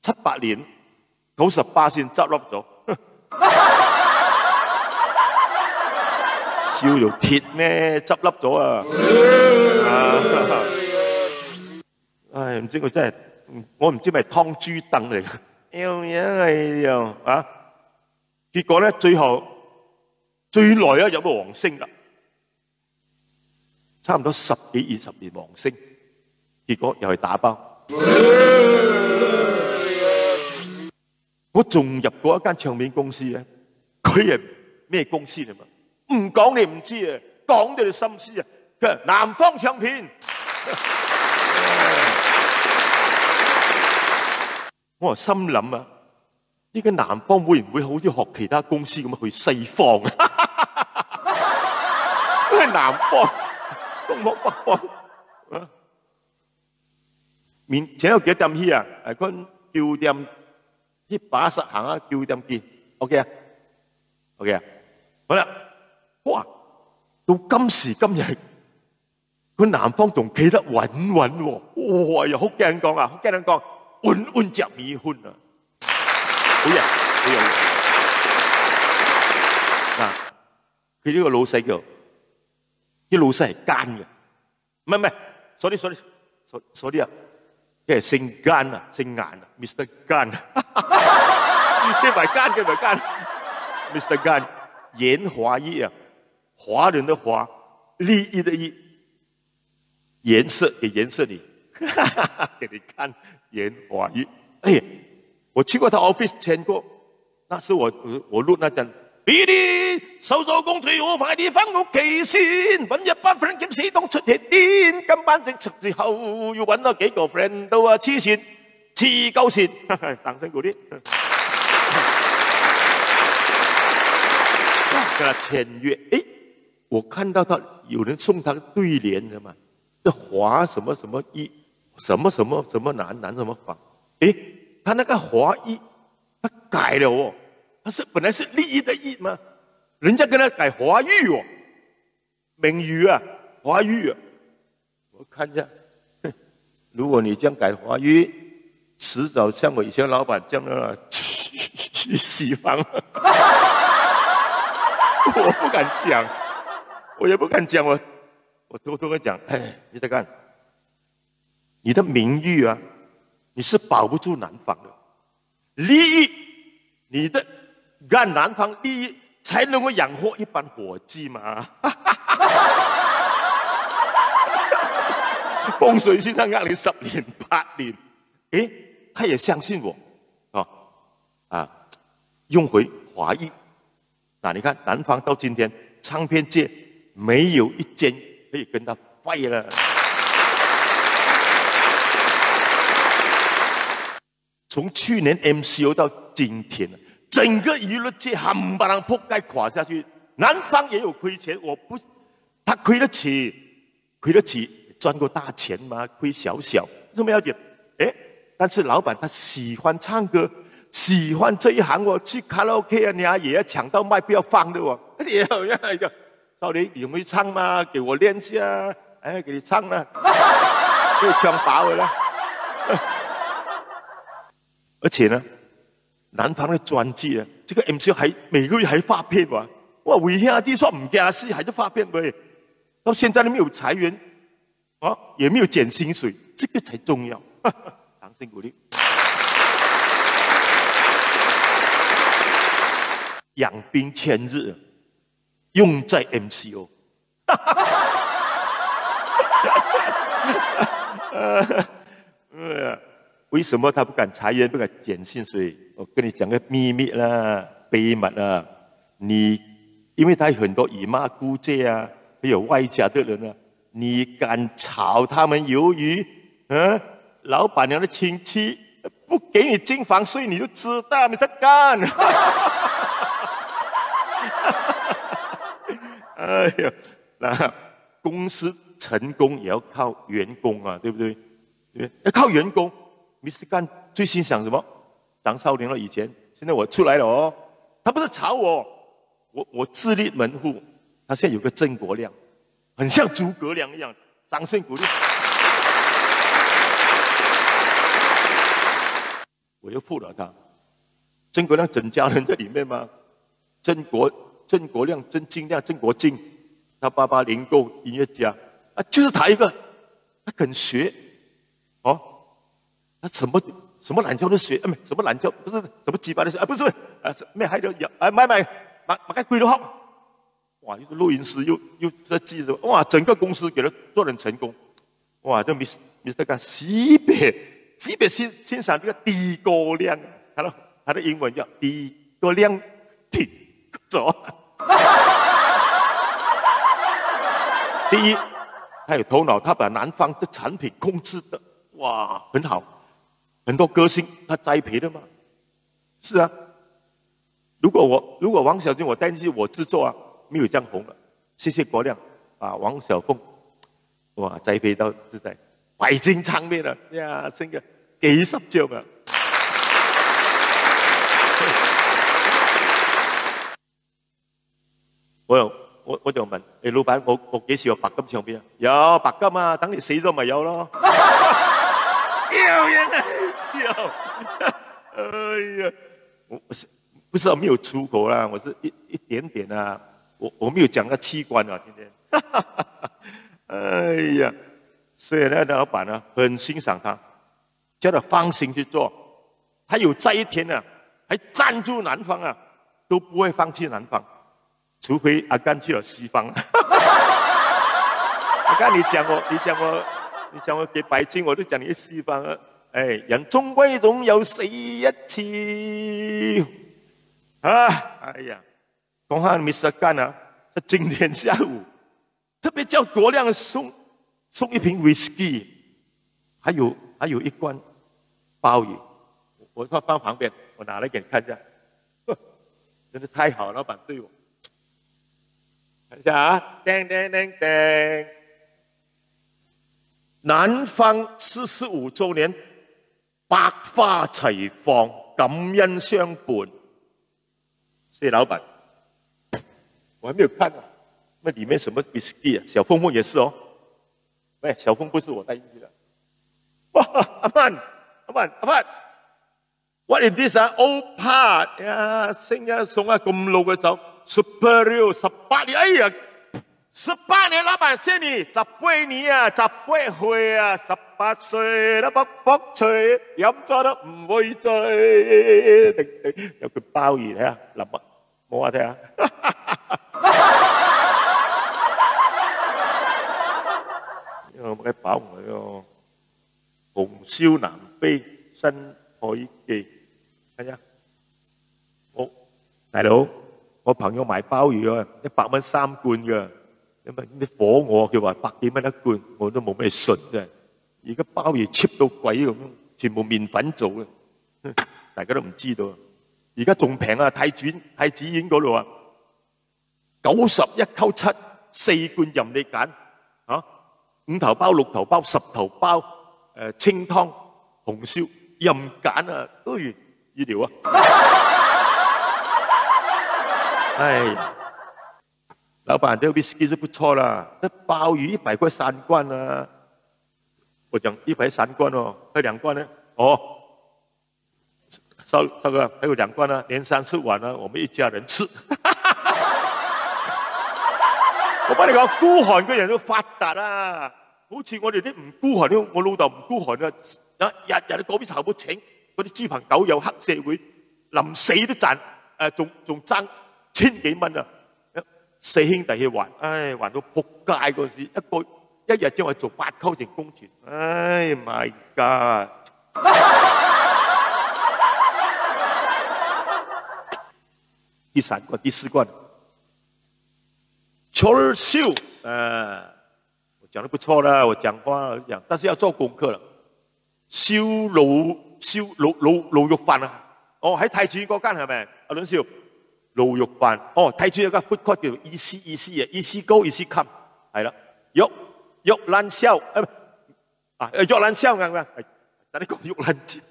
七八年，九十八先執笠咗。燒到鐵咩？執笠咗啊！啊，唉，毋知佢真係，我毋知係咪燙豬凳嚟，哎呀，哎呀，啊！結果呢，最後，最耐啊，入到往生啦。差毋多十幾二十年往生，結果又係打包。我仲入過一間唱片公司啊，佢係咩公司嚟嘛？毋講你毋知啊，講到你心思啊，佢係南方唱片。我心諗啊，呢個南方會毋會好似學其他公司咁樣去西方啊？南方、東方、北方啊？明，前有幾點去啊？誒，看九點，去巴士行啊，九點幾？OK啊？OK啊？好啦，哇，到今時今日，佢南方仲企得穩穩喎。哇呀，福建人講啊，福建人講，穩穩食米粉啊。好呀，好呀。嗱，佢呢個老細叫，佢老細係奸嘅。 毋係，毋係，sorry，sorry，sorry，sorry 啊，佢係姓顏啊，姓顏啊，Mister 顏啊。佢毋係奸，佢毋係奸，Mister 顏，顏華益啊，華人的華，利益的益，顏色，給顏色你，給你看，顏華益。哎，我去過他 office 簽過， 那時我，我，我錄那張，「比你手手工最好快地翻屋企先，搵一班 friend 兼死當出血癲，今晚正出之後，又搵到幾個 friend 都啊痴線，痴狗線。」掌聲鼓勵。跟他簽約，誒，我看到他有人送他對聯的嘛，這華什麼什麼一，什麼什麼什麼南，南什麼方，誒，他那個華益 他改了哦，他是本來是利益的益嘛，人家跟他改華育哦，名譽啊，華育啊。我看一下，哼，如果你這樣改華育，遲早像我以前老闆這樣的，去西方。我不敢講，我也不敢講，我，我偷偷的講，哎，你在幹，你的名譽啊，你是保不住南方的。 利益，你的，幹南方利益才能夠養活一班伙計嘛。風水先生讓你十年八年，誒，他也相信我，哦，啊，用回華育。那你看，南方到今天，唱片界沒有一間可以跟他 fight 了。從去年M C O到今天，整個娛樂界冚唪唥仆街垮下去，南方也有虧錢，我不，他虧得起，虧得起，賺過大錢嗎？虧小小，有什麼要緊？誒，但是老闆他喜歡唱歌，喜歡這一行哦，去卡拉OK啊，你啊也要搶到麥不要放的哦。你要要要，到底你會唱嗎？給我練一下，哎，給你唱了，可以搶飽了啦。而且呢，南方的專輯啊，這個M C O還每個月還發片哇，哇，為兄弟說毋驚死，還是發片喂，到現在都沒有裁員，啊，也沒有減薪水，這個才重要。掌聲鼓勵。養兵千日，用在M C O。 呃，為什麼他不敢裁員，不敢減薪水？我跟你講個秘密啦，秘密啦。你，因為他有很多姨媽姑姐啊，還有外家的人啊，你敢炒他們魷魚，嗯，老闆娘的親戚不給你經房稅，你就知道你在幹。哎呀，那公司成功也要靠員工啊，對不對？對不對？要靠员工。Mister 干最欣赏什么？张少年了以前，现在我出来了哦，他不是炒我，我我自立门户。他现在有个郑国亮，很像诸葛亮一样，掌声鼓励。我又服了他。诸葛亮整家人在里面吗？诸葛诸葛亮、诸葛亮、诸葛亮，他爸爸连个音乐家，啊，就是他一个，他肯学，哦，他什么什么懒觉都学，哎，什么懒觉不是什么鸡巴的学，啊，不是，啊，是没还有啊，买买买买个鬼都好。哇，又是录音师，又又在记着，哇，整个公司给他做得很成功。哇，这 Miss Mister 讲西北西北欣欣赏这个诸葛亮，他的他的英文叫诸葛亮，挺走。第一，他有头脑，他把南方的产品控制的哇很好，很多歌星他栽培的嘛，是啊。如果我如果王小贱我带进去我制作啊，没有这样红了。谢谢国亮，把王小凤哇栽培到现在百金唱片了呀，剩个几十张啊。我有我我就问，哎，老板，我我几时有白金唱片啊？有白金啊，等你死咗咪有咯。有人啊，有。哎呀，我我是不是没有出口啦？我是一一点点啊，我我没有讲到器官啊，今天。哎呀，所以那个老板呢，很欣赏他，叫他放心去做。他有这一天呢，还赞助南方啊，都不会放弃南方，除非阿甘去了西方。阿甘，你讲我，你讲我，你讲我给白金，我就讲你去西方了。哎，人终归总有死一次啊！哎呀，讲下 Mister 甘啊，他今天下午特别叫国亮送送一瓶 whisky，还有还有一罐包鱼，我我放放旁边，我拿来给你看一下。真的太好了，老板对我。看一下啊，叮叮叮叮，南方四十五周年，百花齐放，感恩相伴。谢谢老板。我还没有看啊，那里面什么 whisky 啊？小凤凤也是哦。喂，小凤不是我带进去的。哇，阿曼，阿曼，阿曼，what is this 啊？Old Parr 呀，新加送啊，咁老个酒，Superior 十八年，哎呀，十八年，老板谢你，十八年啊，十八岁啊，十八岁了，卜卜脆，飲咗都唔會醉。有句包語啊，林默。 無啊，聽啊。因為我个包我个紅燒南北新海記，哎呀，我大佬，我朋友買鮑魚啊，一百蚊三罐噶，因為你火我，佢話百幾蚊一罐，我都冇咩信啫。而家鮑魚 cheap 到鬼咁樣，全部麵粉做嘅，大家都唔知道。而家仲平啊，太子太子園嗰度啊， 九十一溝七，四罐任你揀，啊，五頭包、六頭包、十頭包，呃，清湯、紅燒，任揀啊，哎，一流啊！哎，老闆，這 whisky 是不錯啦，這鮑魚一百塊三罐啊。我講一百三罐哦，喝兩罐呢？哦， 少少哥，還有兩罐呢，連三次完了，我們一家人吃。我幫你講，孤寒个人都發達啦，好似我哋啲毋孤寒，我老豆毋孤寒啊，啊日日都嗰邊炒不清，嗰啲豬棚狗有黑社會，臨死都賺，誒，仲仲爭千幾蚊啊！ 四兄弟去還，哎，還到仆街嗰時，一個一日正係做八箍錢工錢，哎，my god！第三罐、第四罐，Char Siu，呃，我講得不錯了，我講話講，但是要做功課了。 燒滷燒滷滷滷肉飯啊！哦，喺太子嗰間係咪？阿倫少，滷肉飯。哦，太子有個 food court 叫 Easy Easy 啊，Easy Go Easy Come，係啦。玉玉蘭燒，誒，啊，誒，玉蘭燒啱唔啱？誒，等你講玉蘭節。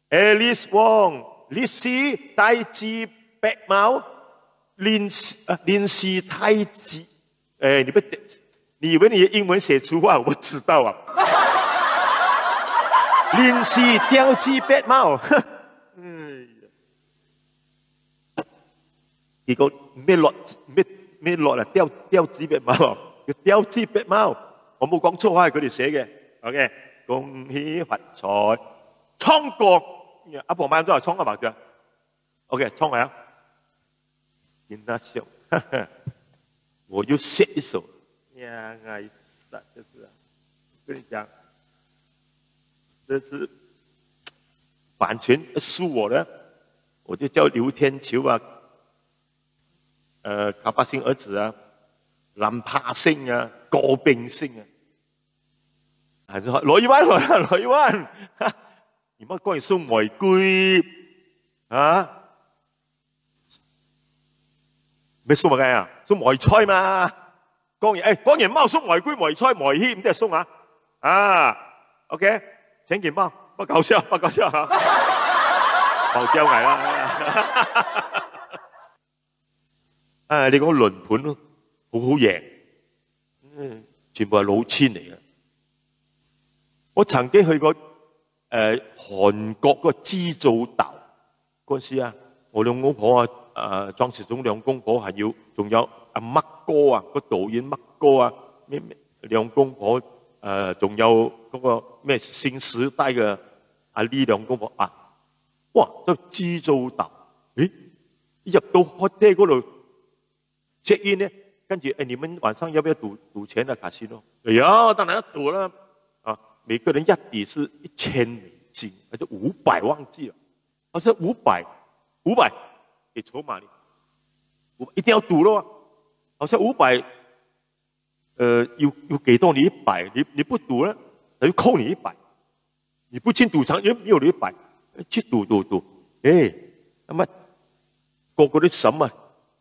Alice Wong，Lisi 太子白貓，林啊林氏太子，誒，你不你以為你的英文寫粗話，我不知道啊？臨時掉隻白貓，哼，哎呀，結果沒落，沒，沒落了，掉，掉隻白貓，有掉隻白貓，我沒講錯話，佢哋寫个，OK，恭喜發財，唱歌，阿婆買做唱个嘛，對啊，OK，唱个啊。 跟他笑，哈哈，我又写一首，呀，哎，就是啊，我跟你讲，这是版权属我的，我就叫刘天球啊，呃，卡巴星儿子啊，兰帕星啊，高冰星啊，还是罗一万，罗一万，哈，你们讲你送玫瑰啊？ 你送麼个啊？送梅菜嘛。講人，哎，講人莫送玫瑰、梅菜、梅葉，毋得送啊。啊，OK，千祈莫，莫搞笑，莫搞笑哈。莫叫𠊎啦。啊，你講輪盤咯，好好贏，嗯，全部係老千嚟个。我曾經去過，呃，韓國个濟州島， 嗰時啊，我兩公婆啊，呃，莊始終兩公婆，還有，仲有阿麥哥啊，个導演麥哥啊，咩，咩，兩公婆，呃，仲有嗰個咩新時代个阿李兩公婆啊，哇，在濟州島，誒，一入到hotel嗰度check in呢，跟住，哎，你們晚上要不要賭，賭錢啊，casino？哎呀，當然要賭了啊，每個人一賭是一千美金，還是五百忘記了。 好像五百，五百，給籌碼你，我一定要賭咯。好像五百，呃，有，有給到你一百，你，你不賭呢，他就扣你一百。你不進賭場，又沒有了一百，去賭，賭，賭。哎，那麼，個個都審啊，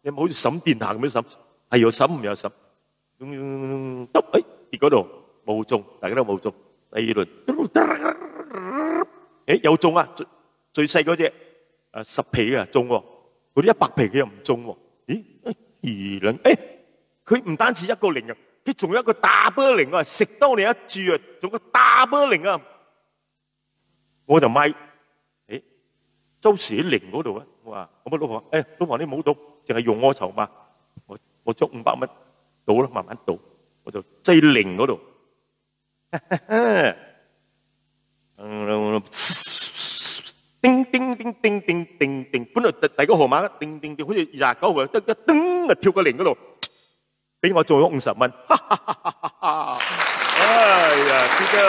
你們好似審電行咁樣審，還有審，沒有審。 咚咚咚咚咚，哎，結果都無中，大家都無中。第二輪，嘟嘟嘟，哎，有中啊，最，最細嗰隻，呃，十皮啊，中喎。嗰啲一百皮佢又毋中喎。咦，哎，二輪，哎，佢毋單止一個零啊，佢仲有一個double零啊，食到你一注啊，仲有個double零啊。 我就買，誒，就係零嗰度啊。我話，我問老婆，誒，老婆，你冇賭，淨係用我籌碼，我，我將五百蚊賭啦，慢慢賭，我就追零嗰度。嗯，叮叮叮叮叮叮叮，本來第，第個號碼，叮叮叮，好似二十九號，得一叮啊，跳個零嗰度。 俾我中咗五十蚊。哎呀，Peter，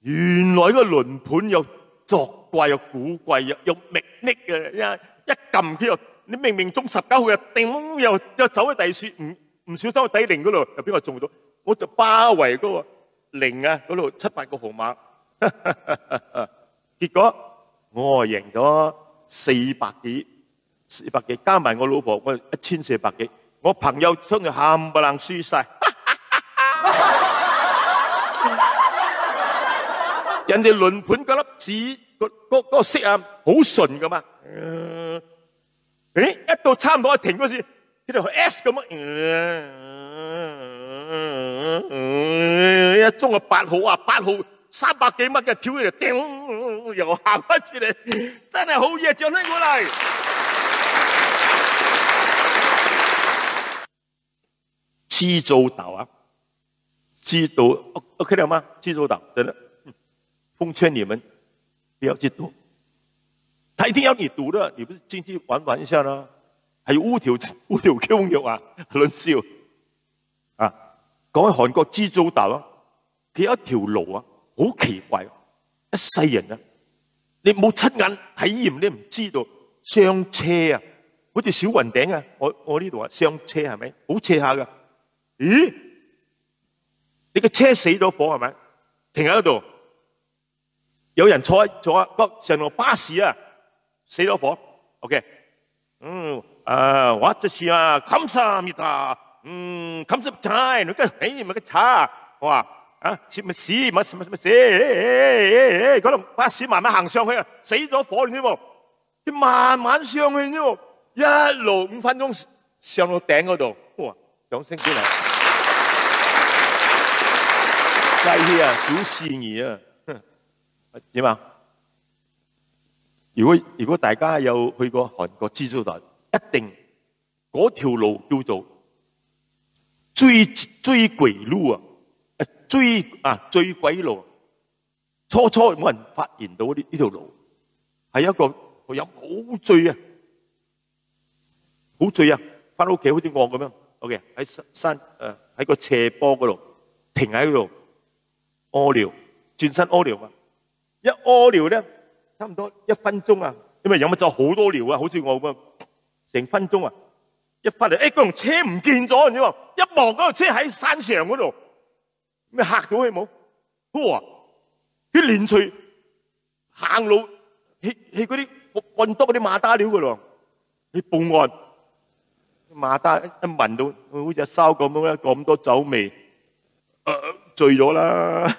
原來个輪盤有作怪，有古怪，有，有秘密个，呀，一撳佢又，你明明中十九號嘅，叮，又，又走去第四，毋，毋小心去第零嗰度，又俾我中到，我就巴圍嗰個零啊，嗰度七八個號碼，結果我贏咗四百幾。 四百幾，加埋我老婆，我一千四百幾。我朋友出去冚唪唥輸晒。人哋輪盤嗰粒子，嗰，嗰，嗰個色啊，好順噶嘛。誒，一到差毋多停嗰時，佢就 S 咁樣，一中啊八號啊，八號，三百幾蚊嘅跳起來，叮，又行翻出嚟，真係好嘢，掌聲鼓勵。濟州島啊，濟州，OK 了嗎？濟州島，真的，嗯，奉勸你們不要去賭，他一定要你賭的，你不是進去玩玩一下呢？還有烏頭，烏頭狗肉啊，輪笑啊，講韓國濟州島啊， 佢有一條路啊，好奇怪啊，一世人啊，你冇親眼體驗，你毋知道上斜啊，好似小雲頂啊，我，我呢度啊，上斜係咪？好斜下噶。咦？你个車死咗火係咪？停喺度，有人坐，坐，坐上落巴士啊，死咗火。OK， 嗯，啊，我就是啊，感謝你啊，嗯，感謝你，你个，哎，你个茶，哇，啊，什麼事，什麼，什麼事，哎，哎，哎，哎，哎，嗰度巴士慢慢行上去啊，死咗火，你知無？佢慢慢上去，你知無？一路五分鐘上到頂嗰度，哇，掌聲鼓勵。再去啊，數死你啊！哼，點啊？如果，如果大家有去過韓國濟州島，一定嗰條路叫做最，最鬼路啊，呃，最，啊，最鬼路。 初初冇人發現到呢，呢條路係一個好有好醉啊，好醉啊，翻屋企好似我咁樣。OK，喺山，山，誒，喺個斜坡嗰度停喺嗰度屙尿，轉身屙尿嘛。一屙尿咧，差唔多一分鐘啊，因為有冇走好多尿啊，好似我咁啊，成分鐘啊，一翻嚟，誒，嗰輛車唔見咗，你知嘛？一望嗰個車喺山上嗰度。 咩嚇到佢冇？哇！佢連隨行路，去，去嗰啲，按到嗰啲馬達了个咯，去報案。馬達一問到，好似阿燒咁樣啦，咁多酒味，呃，醉咗啦。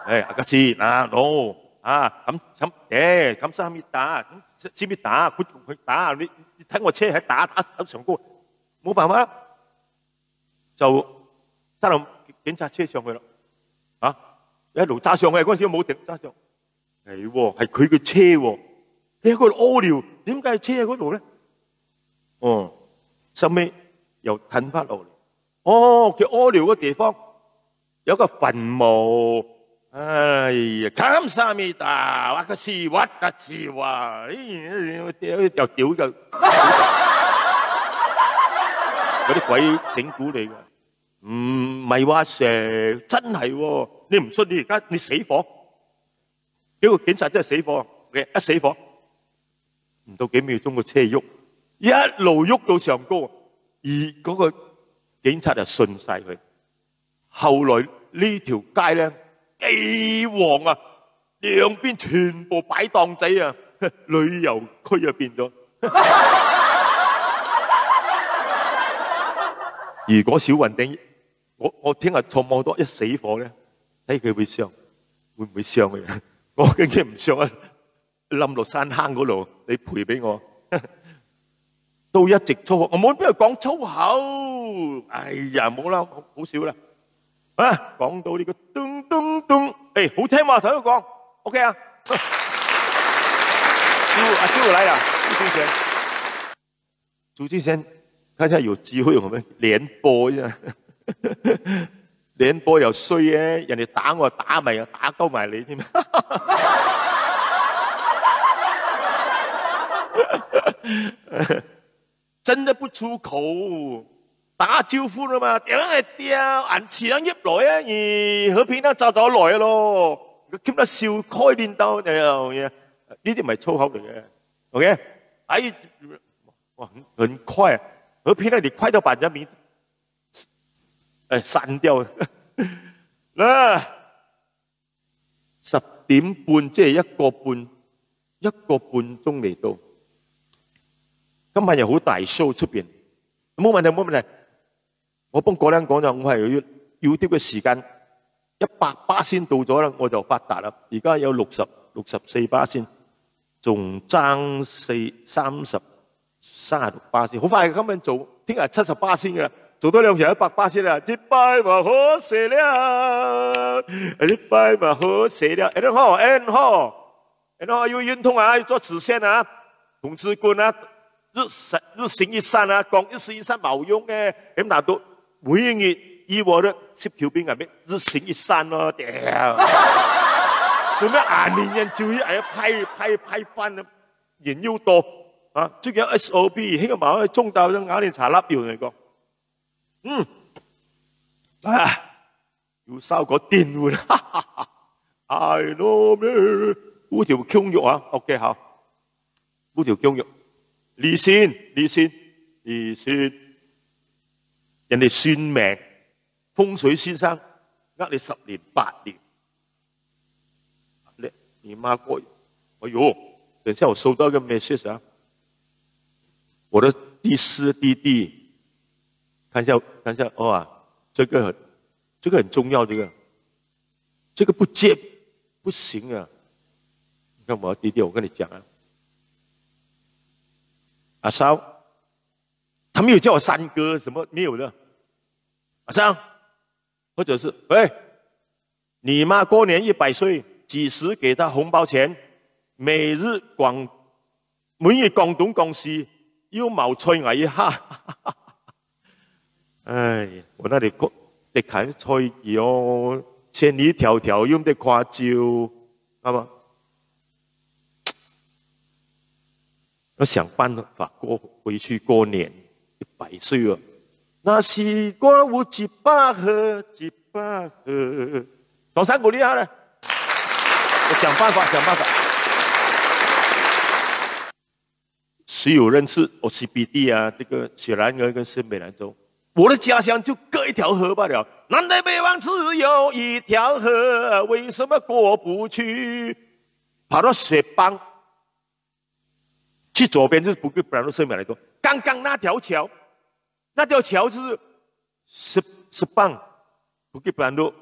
哎，阿家師，啊，喏，啊，咁，咁，誒，咁係咪打？咁係咪打？佢，佢打，你，你睇我車係打，打，打上高，冇辦法。 就揸到警察車上去咯。啊，一路揸上去，嗰陣時冇停，揸上。係喎，係佢嘅車喎。佢喺嗰度屙尿，點解車喺嗰度咧？哦，收尾又褪翻落嚟。哦，佢屙尿嘅地方有個墳墓。哎呀，感謝彌陀，我个死，我个死哇！哎，又屌又，嗰啲鬼整蠱你嘅。 唔係話蛇，真係喎，你唔信你而家你死火，結果警察真係死火，OK，一死火，唔到幾秒鐘個車喐，一路喐到上高，而嗰個警察就信晒佢。後來呢條街咧幾旺啊， 兩邊全部擺檔仔啊，旅遊區啊變咗。如果小雲頂，我，我聽日坐摩托一死火咧，睇佢會上，會唔會上去？我驚佢唔上啊，諗落山坑嗰度，你賠俾我。都一直粗口，我冇邊度講粗口。哎呀，冇啦，好少啦。啊，講到呢個咚咚咚，誒，好聽嘛，同佢講，OK啊。朱，阿朱來了，朱金賢，朱金賢，看一下有機會我們連播一下。連播又衰咧，人哋打我打埋，打鳩埋你添。真的不出口，打招呼了嘛，點樣來掉，眼前人入來啊，你和平啊早早來咯，你看到笑開領導，哎呀，呢啲唔係粗口嚟嘅，OK？哎，哇，很，很快啊，和平啊，你快到把人家名字，哎，刪掉了。那十點半，即係一個半，一個半鐘嚟到。今晚又好大 show 出邊，冇問題，冇問題。我幫嗰人講咗，我係有，有啲嘅時間，一百巴仙到咗啦，我就發達啦。而家有六十，六十四巴仙，仲爭四，三十，三十六巴仙，好快今日做，聽日七十巴仙噶啦，做多兩日一百巴仙啦，一擺嘛好勢了，一擺嘛好勢了，and then好，and then好，and then好，又運動啊，又做慈善啊，童子軍啊，日行，日行一善啊，講一行一善冇用嘅，咁拿到每日以後的十九兵啊，日行一善咯，屌，什麼啊，年年就係哎呀，派，派，派飯啊。 人又多啊，最近S O P，呢個嘛中到咗雅典茶粒藥嚟講，嗯，啊，有燒過電碗，I know me，烏條胸肉啊，OK 好，烏條胸肉，理性，理性，理性，人哋算命，風水先生呃你十年八年。 你，你妈过，哎呦，等一下我收到一个 message 啊，我的第四弟弟，看一下，看一下，哇，这个很，这个很重要，这个，这个不接不行啊！你看我弟弟，我跟你讲啊，阿烧，他没有叫我三哥什么没有的，马上，或者是喂，你妈过年一百岁，几时给她红包钱？每日广每日广东广西又冇催我一下。哎，我那里过得看催哦，千里迢迢又得看就，那么要想办法过回去过年，一百岁了。那西瓜有几把河，几把河。多少鼓励啊嘞？我想办法，想办法。谁有认识 O C B D 啊？这个雪兰莪跟圣美兰州，我的家乡就隔一条河罢了。南来北往只有一条河，为什么过不去？跑到雪邦，去左边就是 Bukit Berang 圣美兰州，刚刚那条桥，那条桥就是 Sep- Sepang, Bukit Berang,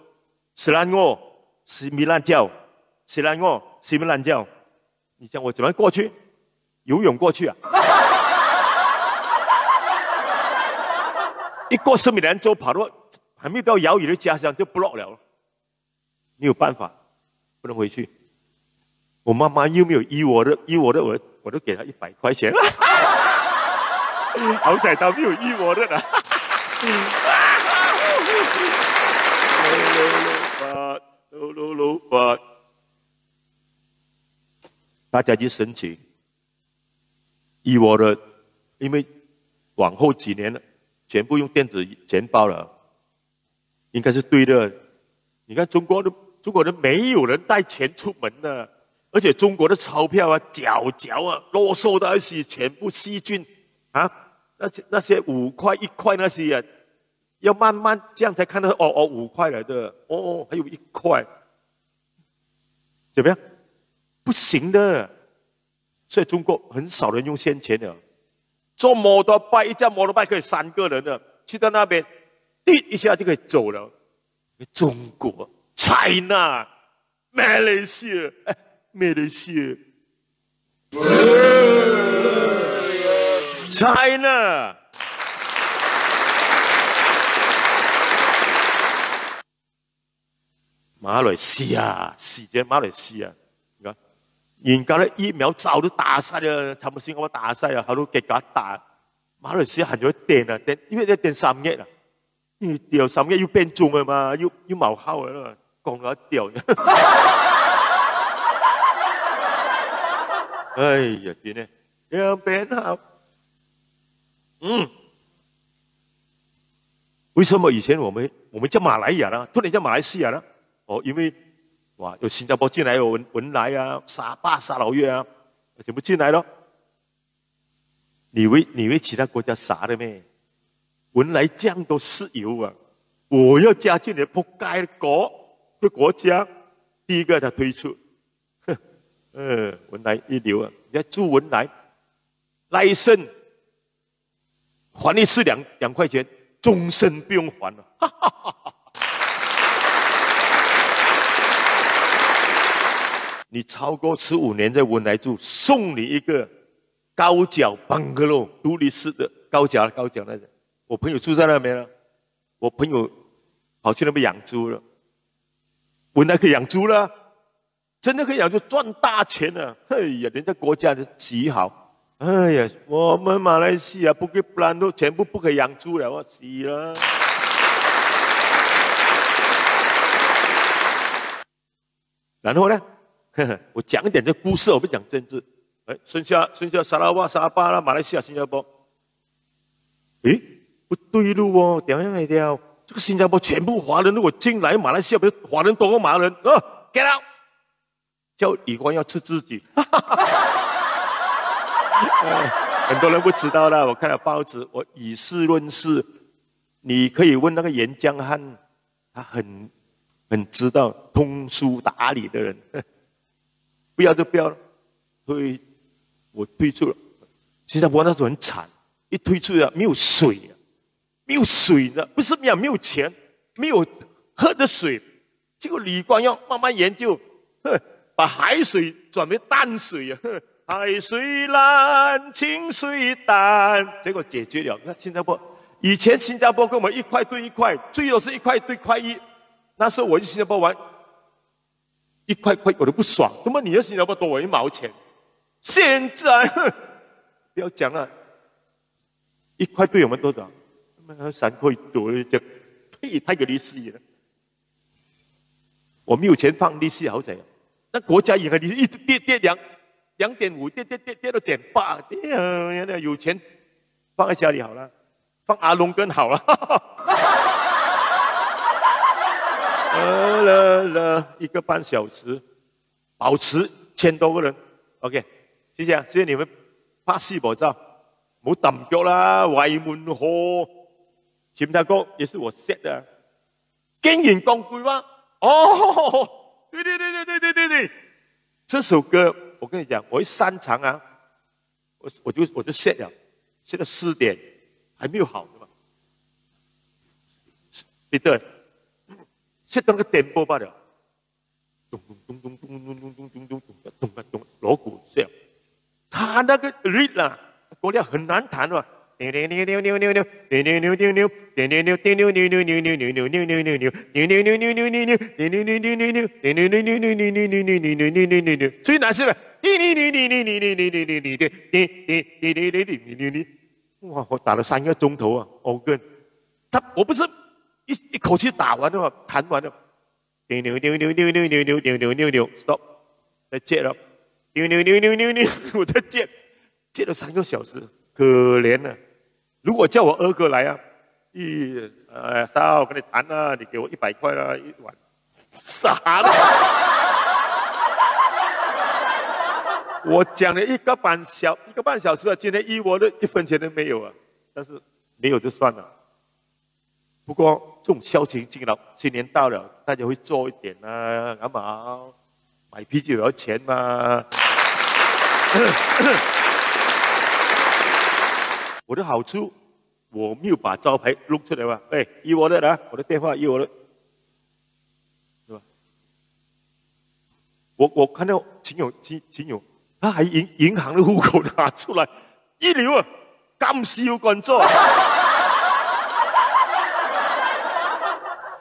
Selangor, Semenanjung, Selangor, Semenanjung。你讲我怎么过去？游泳过去啊？一过圣美兰州，跑到还没到瑶鱼的家乡就 block 了，没有办法，不能回去。我妈妈又没有依我的，依我的，我我都给她一百块钱。好彩她没有依我的啦。大家去申请 e-wallet，因为往后几年了，全部用电子钱包了，应该是对的。你看中国的中国人没有人带钱出门的，而且中国的钞票啊、角角啊、啰嗦的一些，全部细菌啊，那些那些五块一块那些啊，要慢慢这样才看到哦哦五块来的，哦哦还有一块，怎么样？不行的。所以中国很少人用现钱的。坐 motorbike，一架 motorbike 可以三个人的，去到那边，滴一下就可以走了。中国、China、Malaysia，哎，Malaysia、China。马来西亚，时间马来西亚，你看，人家的疫苗早就打晒了，全部新加坡打晒了，还有给他打，马来西亚还有点啊，点，因为要点三月了，你掉三月又变种了嘛，又又冇好了，讲了掉。哎呀，真的，要变好，嗯。为什么以前我们我们叫马来亚呢？突然叫马来西亚呢？哦，因为哇，有新加坡进来，有文文莱啊、沙巴、砂劳越啊，全部进来了。你为你为其他国家傻的咩？文莱这样多石油啊，我要加进你的仆街的国的国家，第一个他退出，哼，呃，文莱一流啊，你看住文莱，license 还一次两两块钱，终身不用还了。你超过十五年在文莱住，送你一个高脚 bungalow，独立式的高脚高脚那种。我朋友住在那边了，我朋友跑去那边养猪了，文莱可以养猪了。 真的可以讲就赚大钱了。哎呀，人家国家的极好。哎呀，我们马来西亚 Bukit Berang 都全部不可以养猪了，我死了。然后呢，我讲一点这故事，我不讲政治。哎，剩下剩下沙拉哇、沙巴啦、马来西亚、新加坡，诶，不对路哦，点样来的？这个新加坡全部华人，如果进来马来西亚，不是华人多过马来人啊？Get out！叫李光耀吃自己。很多人不知道啦，我看了报纸，我以事论事。你可以问那个严江汉，他很很知道通书达理的人。不要就不要了，退，我退出了。新加坡那时候很惨，一退出啊，没有水啊，没有水的，不是没有没有钱，没有喝的水。结果李光耀慢慢研究，哼，把海水转为淡水啊，哼，开水烂，清水淡，结果解决了。你看新加坡，以前新加坡跟我们一块对一块，最后是一块对块一。那时候我去新加坡玩，一块块我都不爽，怎么你要新加坡多我一毛钱？现在，哼，不要讲了，一块对我们多少？他们三块多，这配太个利息了。我没有钱放利息好怎样？那国家银行利息一直跌跌两两点五，跌跌跌跌到点八，跌啊，那有钱放在家里好了，放阿龙更好了。呃了了，一个半小时，保持千多个人，OK，谢谢啊，谢谢你们，拍四寶照，冇抌腳啦，歪门河，新加坡也是我 set 的啊。 跟人讲鬼话。哦，对对对对对对对对，这首歌我跟你讲，我一上场啊，我我就我就 set 了，set 到四点，还没有好，对吧？对不对？set 到那个 tempo 罢了，咚咚咚咚咚咚咚咚咚咚咚咚咚咚，锣鼓响。他那个 lead 啦，国家很难弹啊。最难是吧？哇，我打了三个钟头啊，organ。他我不是一一口气打完的嘛，弹完了。 丢丢丢丢丢丢丢丢丢丢丢丢，stop，再接了，丢丢丢丢丢丢，我再接，接了三个小时，可怜了。如果叫我二哥来啊，一呃，三号我跟你谈啊，你给我一百块啦，一碗，啥的？我讲了一个半小一个半小时啊，今天一我的一分钱都没有啊，但是没有就算了。 不过这种孝亲敬老，新年到了，大家会做一点啊，干嘛？买啤酒也要钱嘛。我的好处，我没有把招牌露出来嘛。哎，一我的啊，我的电话一我的，是吧？我我看到亲友亲亲友，他还银银行的户口拿出来，一流啊，敢死有敢做啊，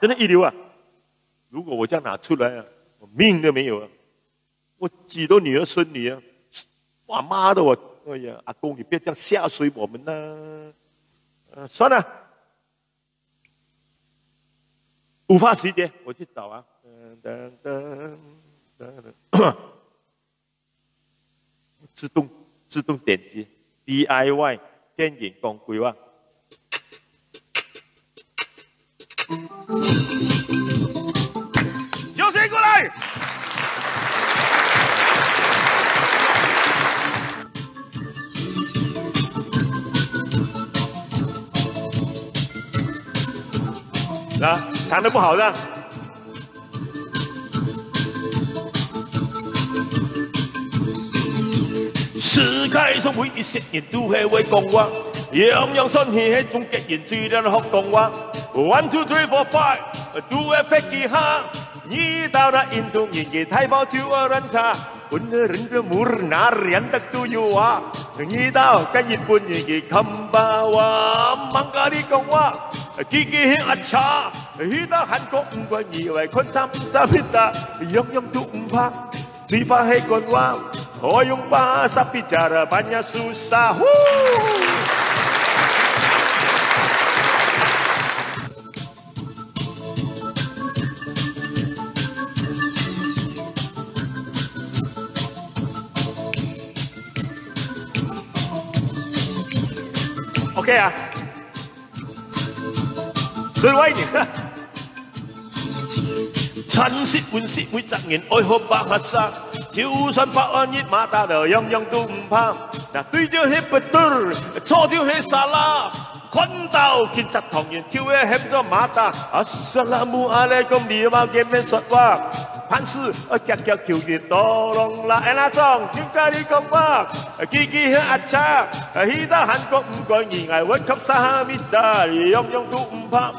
真的一流啊！如果我这样拿出来啊，我命都没有啊！我几多女儿孙女啊，哇骂的我，哎呀，阿公你不要这样下水我们呐、呃，算了， 无法理解，我去找啊。噔噔噔噔噔，自动自动点击 D I Y 电影光规啊。小心过来！ 啊，弹得不好的。世界上每一些人都係會講話，樣樣算起係中國人最了學講話。One, two, three, four, five，都係飛機下，你到那印度人嘅大炮就愛亂查。 本地人都無哪樣得都有啊！你到該日本人个看吧哇，吂甲你講話，佢佢係阿茶，去到韓國毋管你會看三十一打，樣樣都毋怕，最怕係講話，愛用把沙比加的扮呀輸沙呼。 OK啊，所以我一定。餐食、飲食，每隻人愛好把握煞，就算百萬日馬打了，樣樣都毋怕。那對著係不對，錯著係salah，看到警察唐人就會喊做馬打。Assalamualaikum，禮貌个面說話。 辦事愛遽遽求人，tolonglah，哎，那種，就甲你講話，佢佢係阿茶，去到韓國毋管你愛問及啥哈密達，樣樣都毋怕，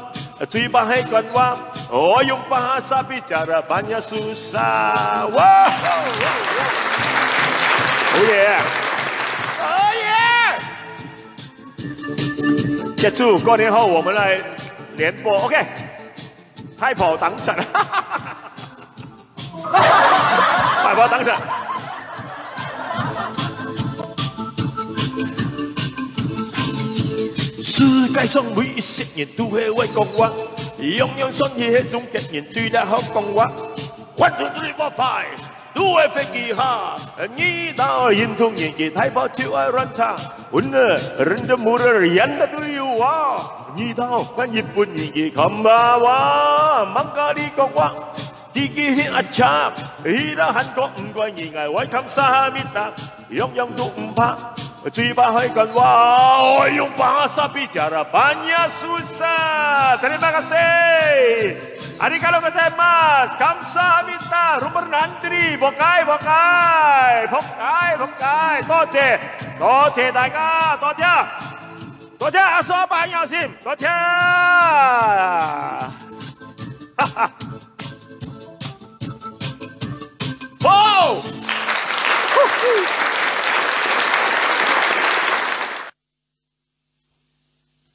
最怕係講話，愛用把沙比加的扮呀輸沙，哇！谢谢。谢谢。结束，过年后我们来联播，OK。太保当场，太保当场。世界上每一些人都会会讲话，样样算起，系中国人最得好讲话。One, two, three, four, five。 都会飞机哈，你到印度人个大炮就爱乱唱，温热人的木热人的队友啊，你到看日本人个看吧哇，马卡里国王，弟弟很阿强，你到韩国唔管你爱，我看啥哈密达，样样都唔怕，嘴巴还敢哇，用巴萨比加拉班亚苏萨，terima kasih。 ありがとうございます。감사합니다。 Rumor Nandri，莫改，莫改，莫改，莫改，多谢，多谢大家，多谢，多谢阿叔阿伯有心，多谢。哈哈。哇！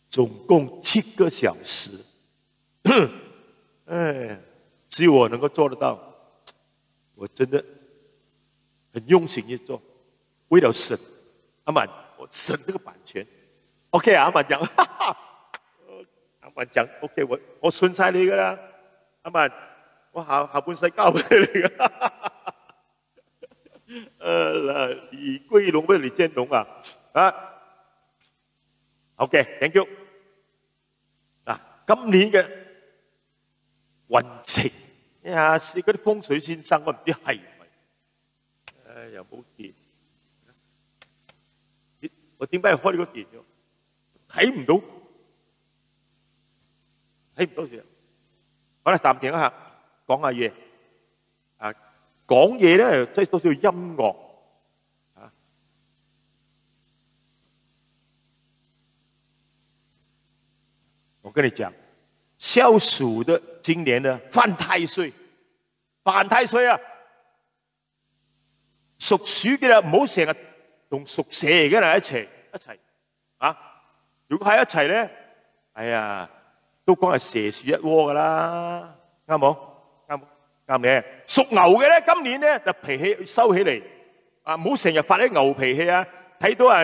总共七个小时。哎，只有我能够做得到，我真的很用心去做，为了省。阿满，我省这个版权。OK啊，阿满讲，哈哈，阿满讲，OK，我我存在了一个啦。阿满，我好好本事告白了一个。呃，李桂龙不是李建龙啊？啊， OK，thank you。啊，今年个運程，呀，係嗰啲風水先生，我毋知係毋係。哎呀，冇電。我頂擺開呢個電咗，睇唔到，睇唔到嘢。好啦，暫停一下，講下嘢。啊，講嘢咧，最多就音樂。啊，我跟你講，笑鼠的今年呢犯太歲，犯太歲啊！屬鼠嘅啦，唔好成日同屬蛇嘅人一齊一齊啊！如果喺一齊咧，哎呀，都講係蛇鼠一窩噶啦，啱冇？啱冇？啱咧。屬牛嘅咧，今年咧就脾氣收起嚟，啊，唔好成日發啲牛脾氣啊！睇到啊，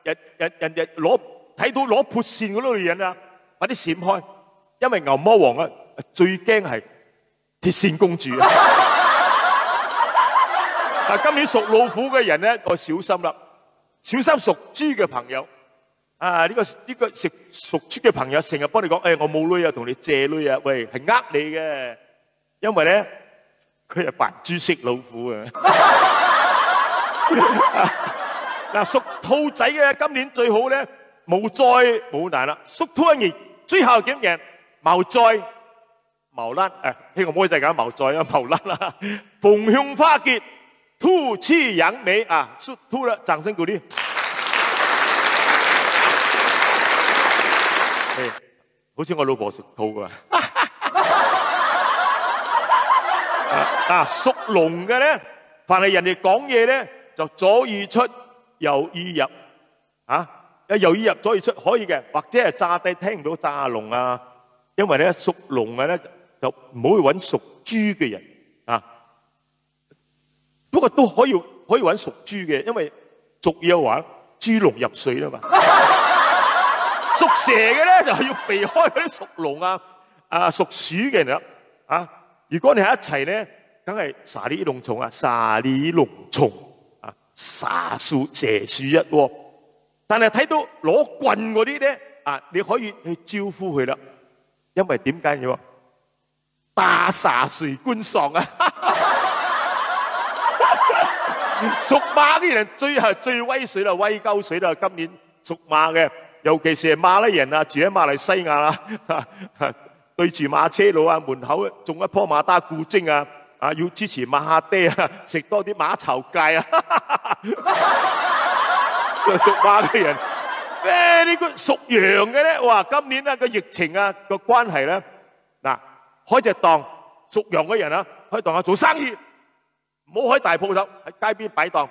人人人哋攞睇到攞潑扇嗰啲女人啊，快啲閃開，因為牛魔王啊最驚係鐵扇公主啊！啊，今年屬老虎嘅人咧，要小心啦，小心屬豬嘅朋友。啊，呢個呢個屬屬豬嘅朋友成日幫你講，誒，我冇女啊，同你借女啊，喂，係呃你嘅，因為咧佢係扮豬食老虎啊！嗱，屬兔仔嘅今年最好咧，無災無難啦。屬兔嘅人最好點樣？無災無難，誒，希望唔好再講無災啊，無難啦。逢凶化吉，兔氣揚眉啊，屬兔啦，掌聲鼓勵。誒，好似我老婆屬兔啊。啊，屬龍嘅咧，凡係人哋講嘢咧，就左耳出右耳入。 啊，有耳入左耳出可以嘅，或者係詐帝聽唔到詐聾啊。因為咧屬龍嘅咧就唔好去揾屬豬嘅人啊。不過都可以可以揾屬豬嘅，因為俗語有話豬籠入水啦嘛。屬蛇嘅咧就要避開嗰啲屬龍啊、啊屬鼠嘅人啦。啊，如果你喺一齊咧，梗係沙哩龍蟲啊，沙哩龍蟲啊，蛇鼠蛇鼠一窩。 但係睇到攞棍嗰啲咧，啊，你可以去招呼佢啦。因為點解要啊？打蛇隨棍上啊！屬馬嘅人最係最威水啦，威高水啦。今年屬馬嘅，尤其是馬來人啊，住喺馬來西亞啦，對住馬車路啊，門口種一棵馬打古精啊，啊，要支持馬下爹啊，食多啲馬炒雞啊！屬馬嘅人，誒，呢個屬羊嘅咧，哇，今年啊個疫情啊個關係咧，嗱，開隻檔，屬羊嘅人啊，開檔啊做生意，唔好開大鋪頭，喺街邊擺檔，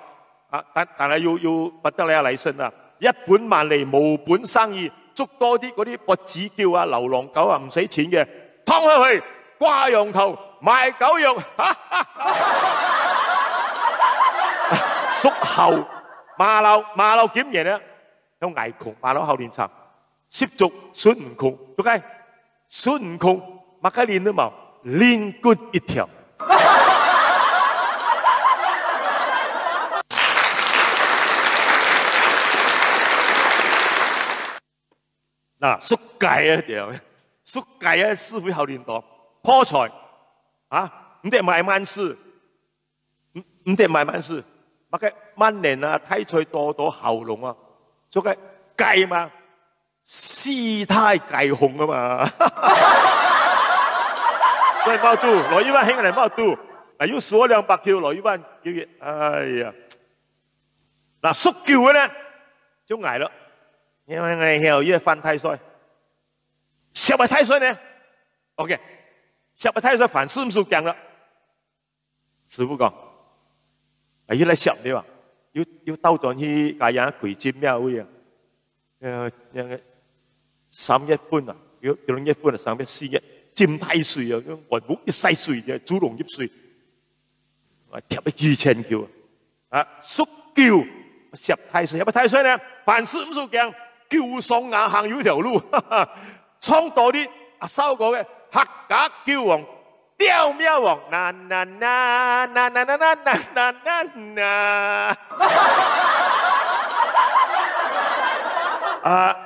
啊，但，但係有，有不得了來生啊！一本萬利，無本生意，捉多啲嗰啲發子狗啊、流浪狗啊，毋使錢个，拖落去掛羊頭賣狗肉，哈哈哈！屬猴，馬老，馬老今年呢，有危窮，馬老好年長，十足孫悟空，做該孫悟空，麼个令都無，令棍一條。那，屬雞啊，對，屬雞啊，是非好領導，破財啊，毋得買萬事，毋，毋得買萬事，麼个萬年啊，大財多多喉嚨啊，做該雞嘛，四大皆空啊嘛。來，無堵，來一萬，還來無堵，啊，又輸我兩百Q，來一萬，哎呀，那屬狗个呢，就𠊎了，因為𠊎曉，也犯太歲。 十个太歲呢？OK，十个太歲凡事毋使驚了。師傅講，啊，又來十對吧？又，又倒轉去該樣開金廟位啊。呃，那個三月份啊，有，有人月份啊，三月、四月，浸大水啊，原屋一晒水，豬籠入水，啊，貼了幾千Q啊。 啊，屬狗，十大歲，十大歲呢，凡事毋使驚，狗上牙行有一條路，哈哈，唱到你阿嫂講个客家狗王，吊廟王，啦啦啦，啦啦啦啦啦啦啦。啊，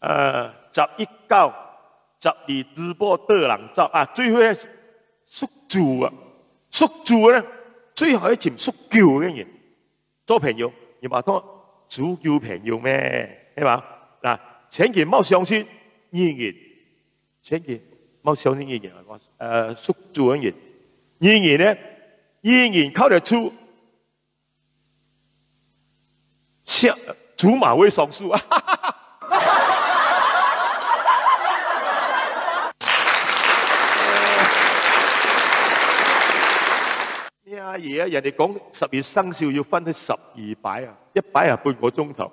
呃，十一狗，十二豬婆得人走啊，最後係屬豬啊，屬豬呢，最好係尋屬狗个人做朋友，你話當豬狗朋友咩？係吧？那，千祈莫相信女人，千祈莫相信女人啊，呃，屬豬个人，女人呢，女人靠得住， 像豬馬會上樹啊！呀，爺，人家講十二生肖要分開十二擺啊，一擺啊半個鐘頭，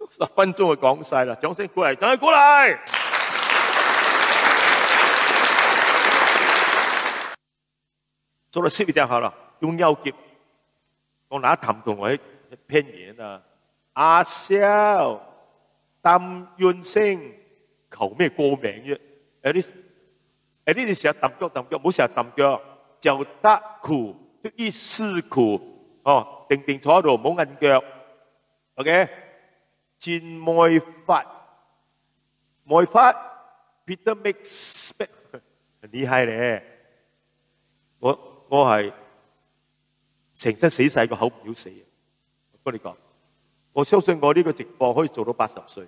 十分鐘就講晒啦，掌聲鼓勵，掌聲鼓勵！ 做到十一點好了，用尿急。講哪談同我騙人啊？阿蕭，擔運星，求咩過命啫？哎，你，哎，你寫擔腳擔腳，無寫擔腳，腳踏苦，就一世苦，哦，定定坐到無眼腳。 OK，真梅花，梅花，Peter Mix，很厲害咧。我，我係成身死晒个好朋友死。我跟你講，我相信我呢個直播可以做到八十歲。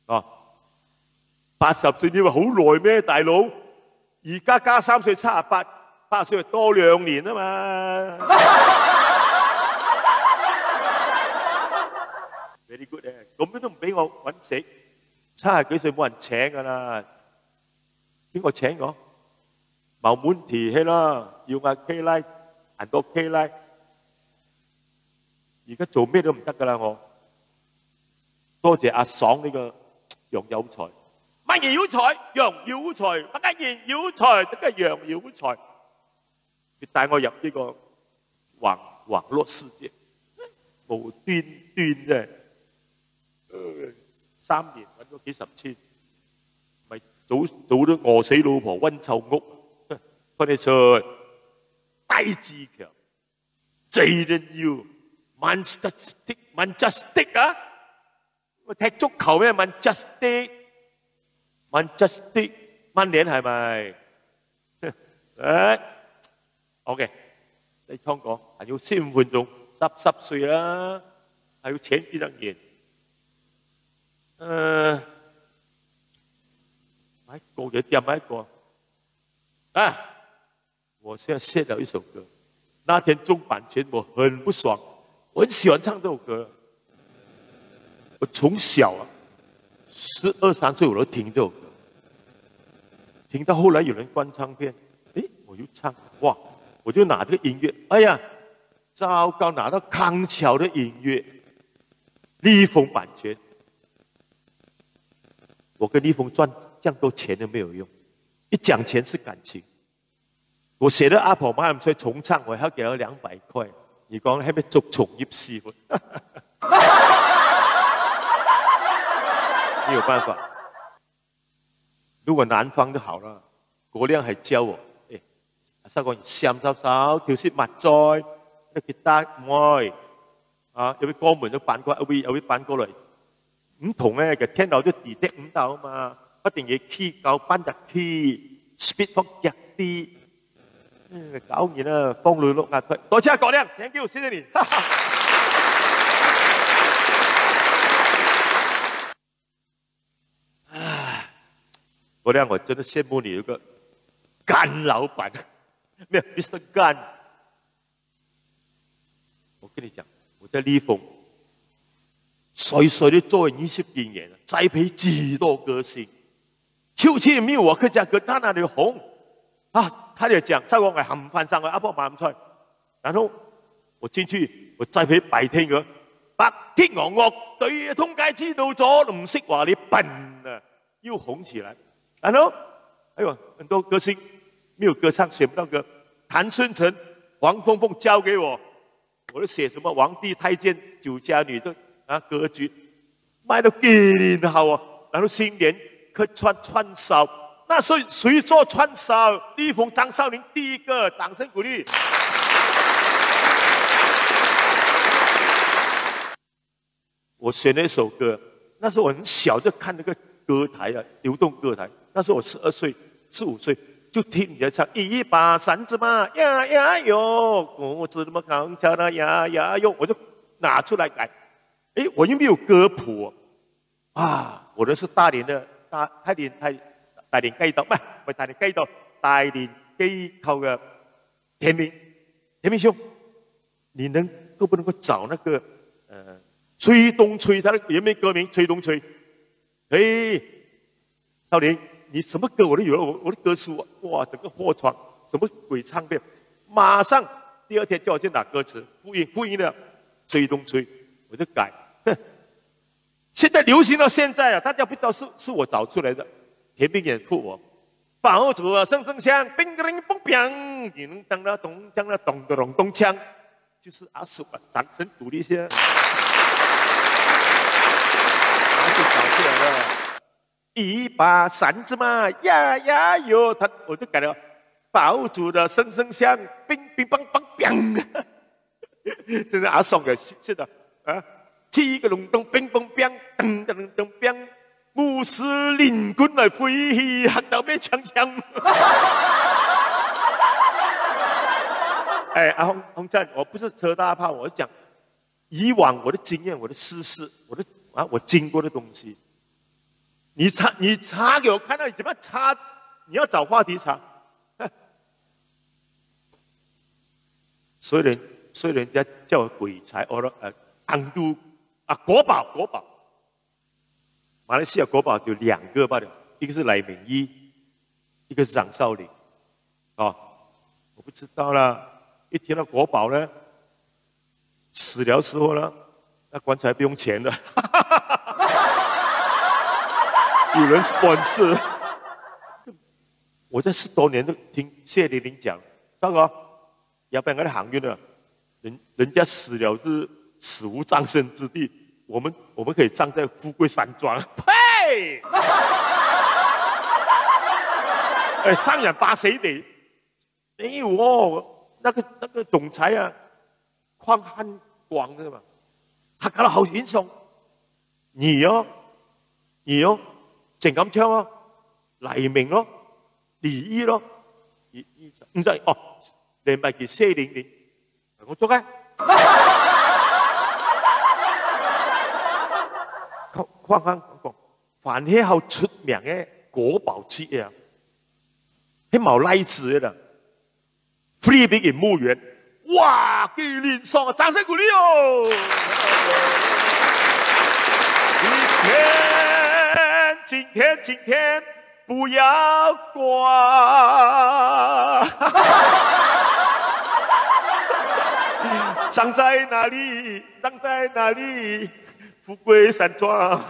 哦，八十歲你話好耐咩，大佬？ 而家加三歲，七十八，八歲多兩年啊嘛。Very good咧，咁樣都毋畀我搵食，七十幾歲冇人請㗎啦。邊個請我？冇問題，係啦，要我K來，很多K來。而家做咩都毋得㗎啦，我。多謝阿爽呢個楊有才。 麼人有才？楊有才，麼个人有才？這個楊有才，佢帶我入呢個網，網絡世界，無端端嘅，呃，三年搵咗幾十千，咪早，早都餓死老婆，溫臭屋，看得出，低志強。 Jadon Yoo，Manchester City，Manchester City啊？踢足球咩？Manchester City，Manchester City，曼聯係咪？哎，OK，你唱歌還有十五分鐘，十，十歲啦，還有錢畀人贏。呃，買歌嘅店買歌啊！ 我現在寫了一首歌，那天中版權我很不爽，我很喜歡唱這首歌。我從小啊，十二三歲我都聽這首歌，聽到後來有人灌唱片，誒，我又唱，哇，我就拿這個音樂，哎呀，糟糕，拿到康橋的音乐，立峰版权。我跟立峰赚这样多钱都没有用，一讲钱是感情。我写的阿婆妈妈出来重唱，我还要给他两百块。你讲还没做重一屁股，没有办法。如果南方就好了，国亮还教我，哎，阿嫂讲你想少少，就是麻醉，那个大妹啊，因为过门就搬过来，因为搬过来，唔同个，个天老就抵得唔到嘛，一定要去搞搬得去，speed 放脚底，嗯，搞你呢，风流落啊，多谢国亮，thank you，谢谢你。唉，国亮，我真的羡慕你有个干老板，没有 Mister 干。我跟你讲，我在立峰，衰衰的做了二十几年了，栽培几多歌星，就去没有我客家歌，他哪里红？啊，他就讲，在我还喊翻上来，阿婆喊出来，然后我进去，我栽培白天鹅，白天鹅，我对通街知道咗，唔识话你笨啊，又红起来。然后还有很多歌星没有歌唱，选不到歌。谭春成、黄凤凤交给我，我就写什么皇帝、太监、酒家女的啊歌曲，卖到几灵好啊。然后新年客串串烧，那时候谁做串烧？立峰、张少林第一个，掌声鼓励。我选了一首歌，那时候我很小就看那个歌台啊，流动歌台。那时候我十二岁、十五岁，就听人家唱一把扇子嘛，呀呀哟，我怎么讲叫那呀呀哟，我就拿出来改。诶，我又没有歌谱啊，我的是大连的，大，大连，大，大连街道，不，不是大连街道，大连街口的田明，田明兄，你能够不能够找那个呃崔东吹，他的原名歌名崔东吹，嘿，少林，你什么歌我都有了，我我的歌书啊，哇，整个货床，什么鬼唱片，马上第二天叫我去拿歌词，复印复印的崔东吹，我就改，哼，现在流行到现在啊，大家不知道是是我找出来的，田明演复我，爆竹啊声声响，叮叮嘣嘣，叮当当咚锵啦咚咚咚咚锵，就是阿叔啊，掌声鼓励一下。阿叔找出来了，一把扇子嘛，呀呀哟，他我就改了，爆竹的声声响，乒乒乓乓乓。真是阿爽个，是的啊，七个隆咚乒乓乓，噔噔隆咚乒，五十灵棍来飞起，喊到咩锵锵。哎，阿洪洪赞，我不是车大炮，我是讲以往我的经验，我的私事，我的啊，我经过的东西。你插你插给我看到你怎么插，你要找话题插。所以人所以人家叫我鬼才，我说呃，港都啊，国宝国宝。马来西亚国宝就两个罢了，一个是来明一，一个是张少林。哦，我不知道啦，一听到国宝呢，死了时候呢，那棺材不用钱了，有人 sponsor。我在十多年都听谢玲玲讲，大哥，要不然跟他行运了，人人家死了是死无葬身之地，我们我们可以葬在富贵山庄。呸！哎，上演巴谁得？没有哦，那个那个总裁啊，邝汉光是吧？他搞得好轻松，你哦，你哦，整咁跳哦，黎明咯，李毅咯，你你唔知哦，连埋佢谢玲玲，我做个。邝邝汉光讲，凡系好出名个国宝级个啊，系冇赖子个啦。 free 俾佢墓园。哇，几灵爽啊！掌声鼓励哦！今天，今天，今天，不要挂。伤在哪里？伤在哪里？富贵山庄。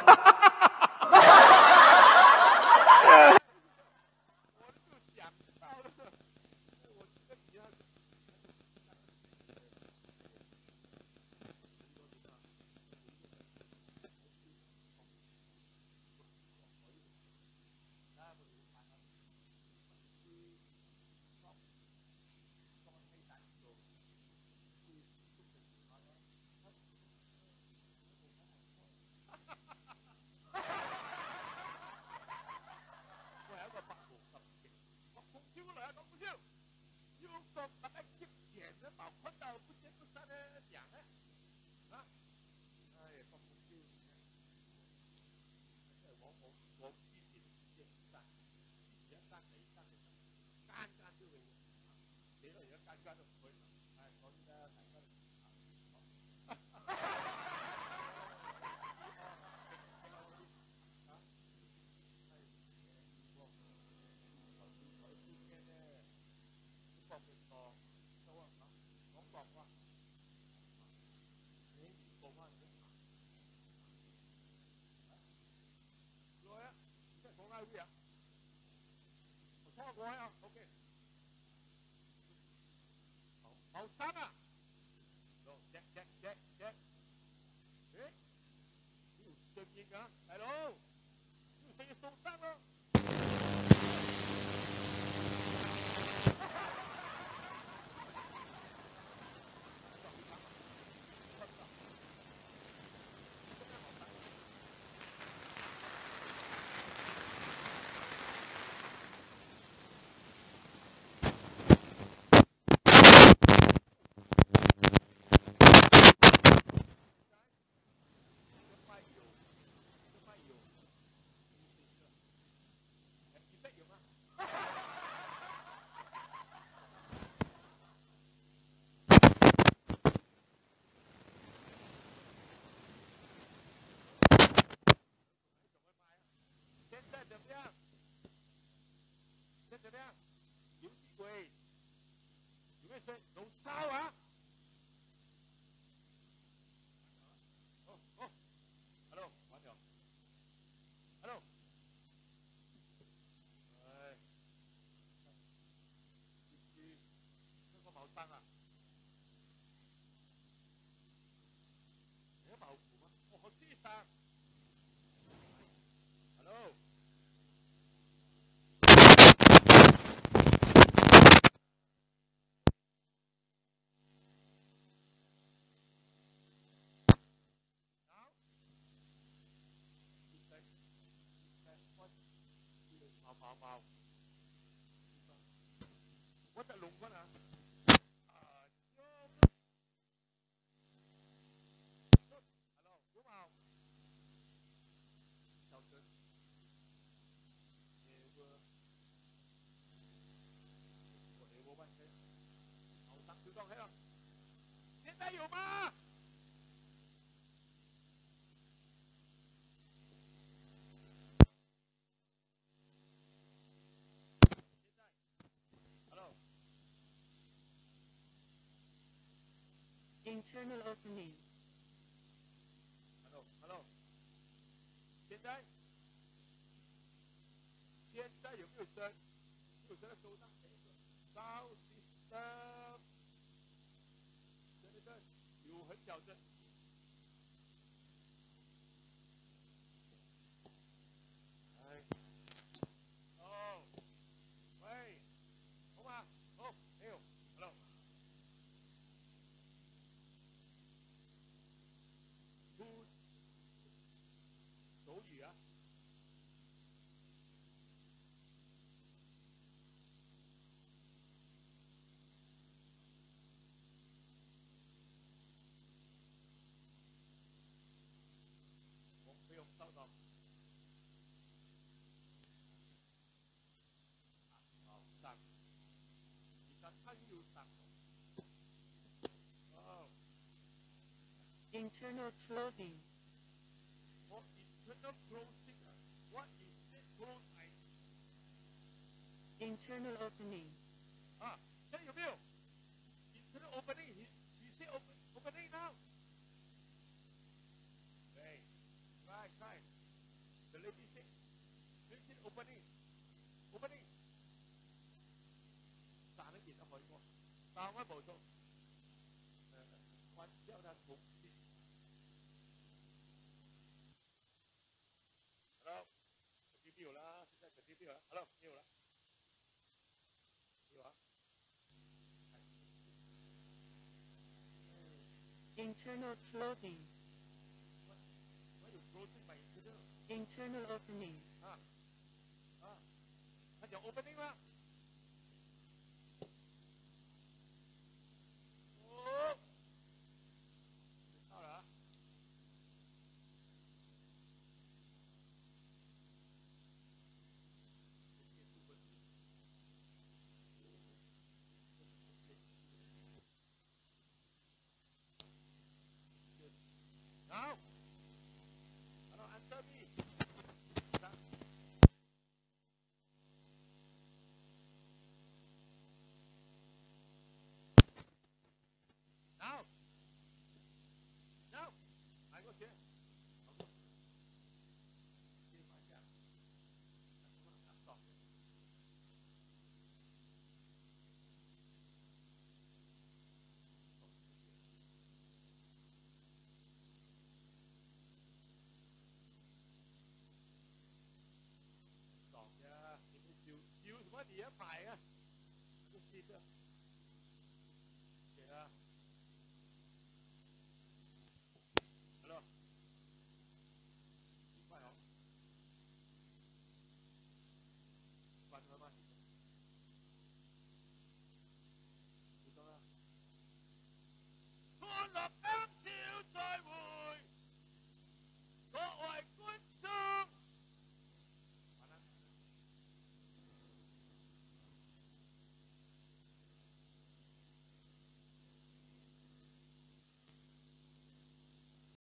现在怎么样？现在怎么样？有机会？有没有声？有烧啊？哦哦，Hello，完了。Hello。哎，这个毛衫啊。你要保护吗？我好自杀。Hello。现在有吗？Hello。Internal opening。Hello，Hello。现在，现在有没有声？没有声的时候，那可以说 sound system。现在有很小声。哎。哦。喂。好吗？好。哎呦。Hello。出。手语啊。我不用照到。好，上。你看，它又有上了。哦。Internal clothing。哦，internal clothing 啊。What is that cloth I see? Internal opening。啊，这有没有？Internal opening, he, he say open, Now. Hey, try, try. The lady said, "This is opening. Opening." 打得贏得開過。打開無錯。呃，關掉它重新。Hello，continue啦，現在continue啦。Hello，continue啦。有啊。 Internal closing. Internal opening. 啊，啊，它叫 opening 吗？哦，到了啊。 Now, hello, answer me. Now, now, I go here. Show, show 什麼你要買啊？就試著。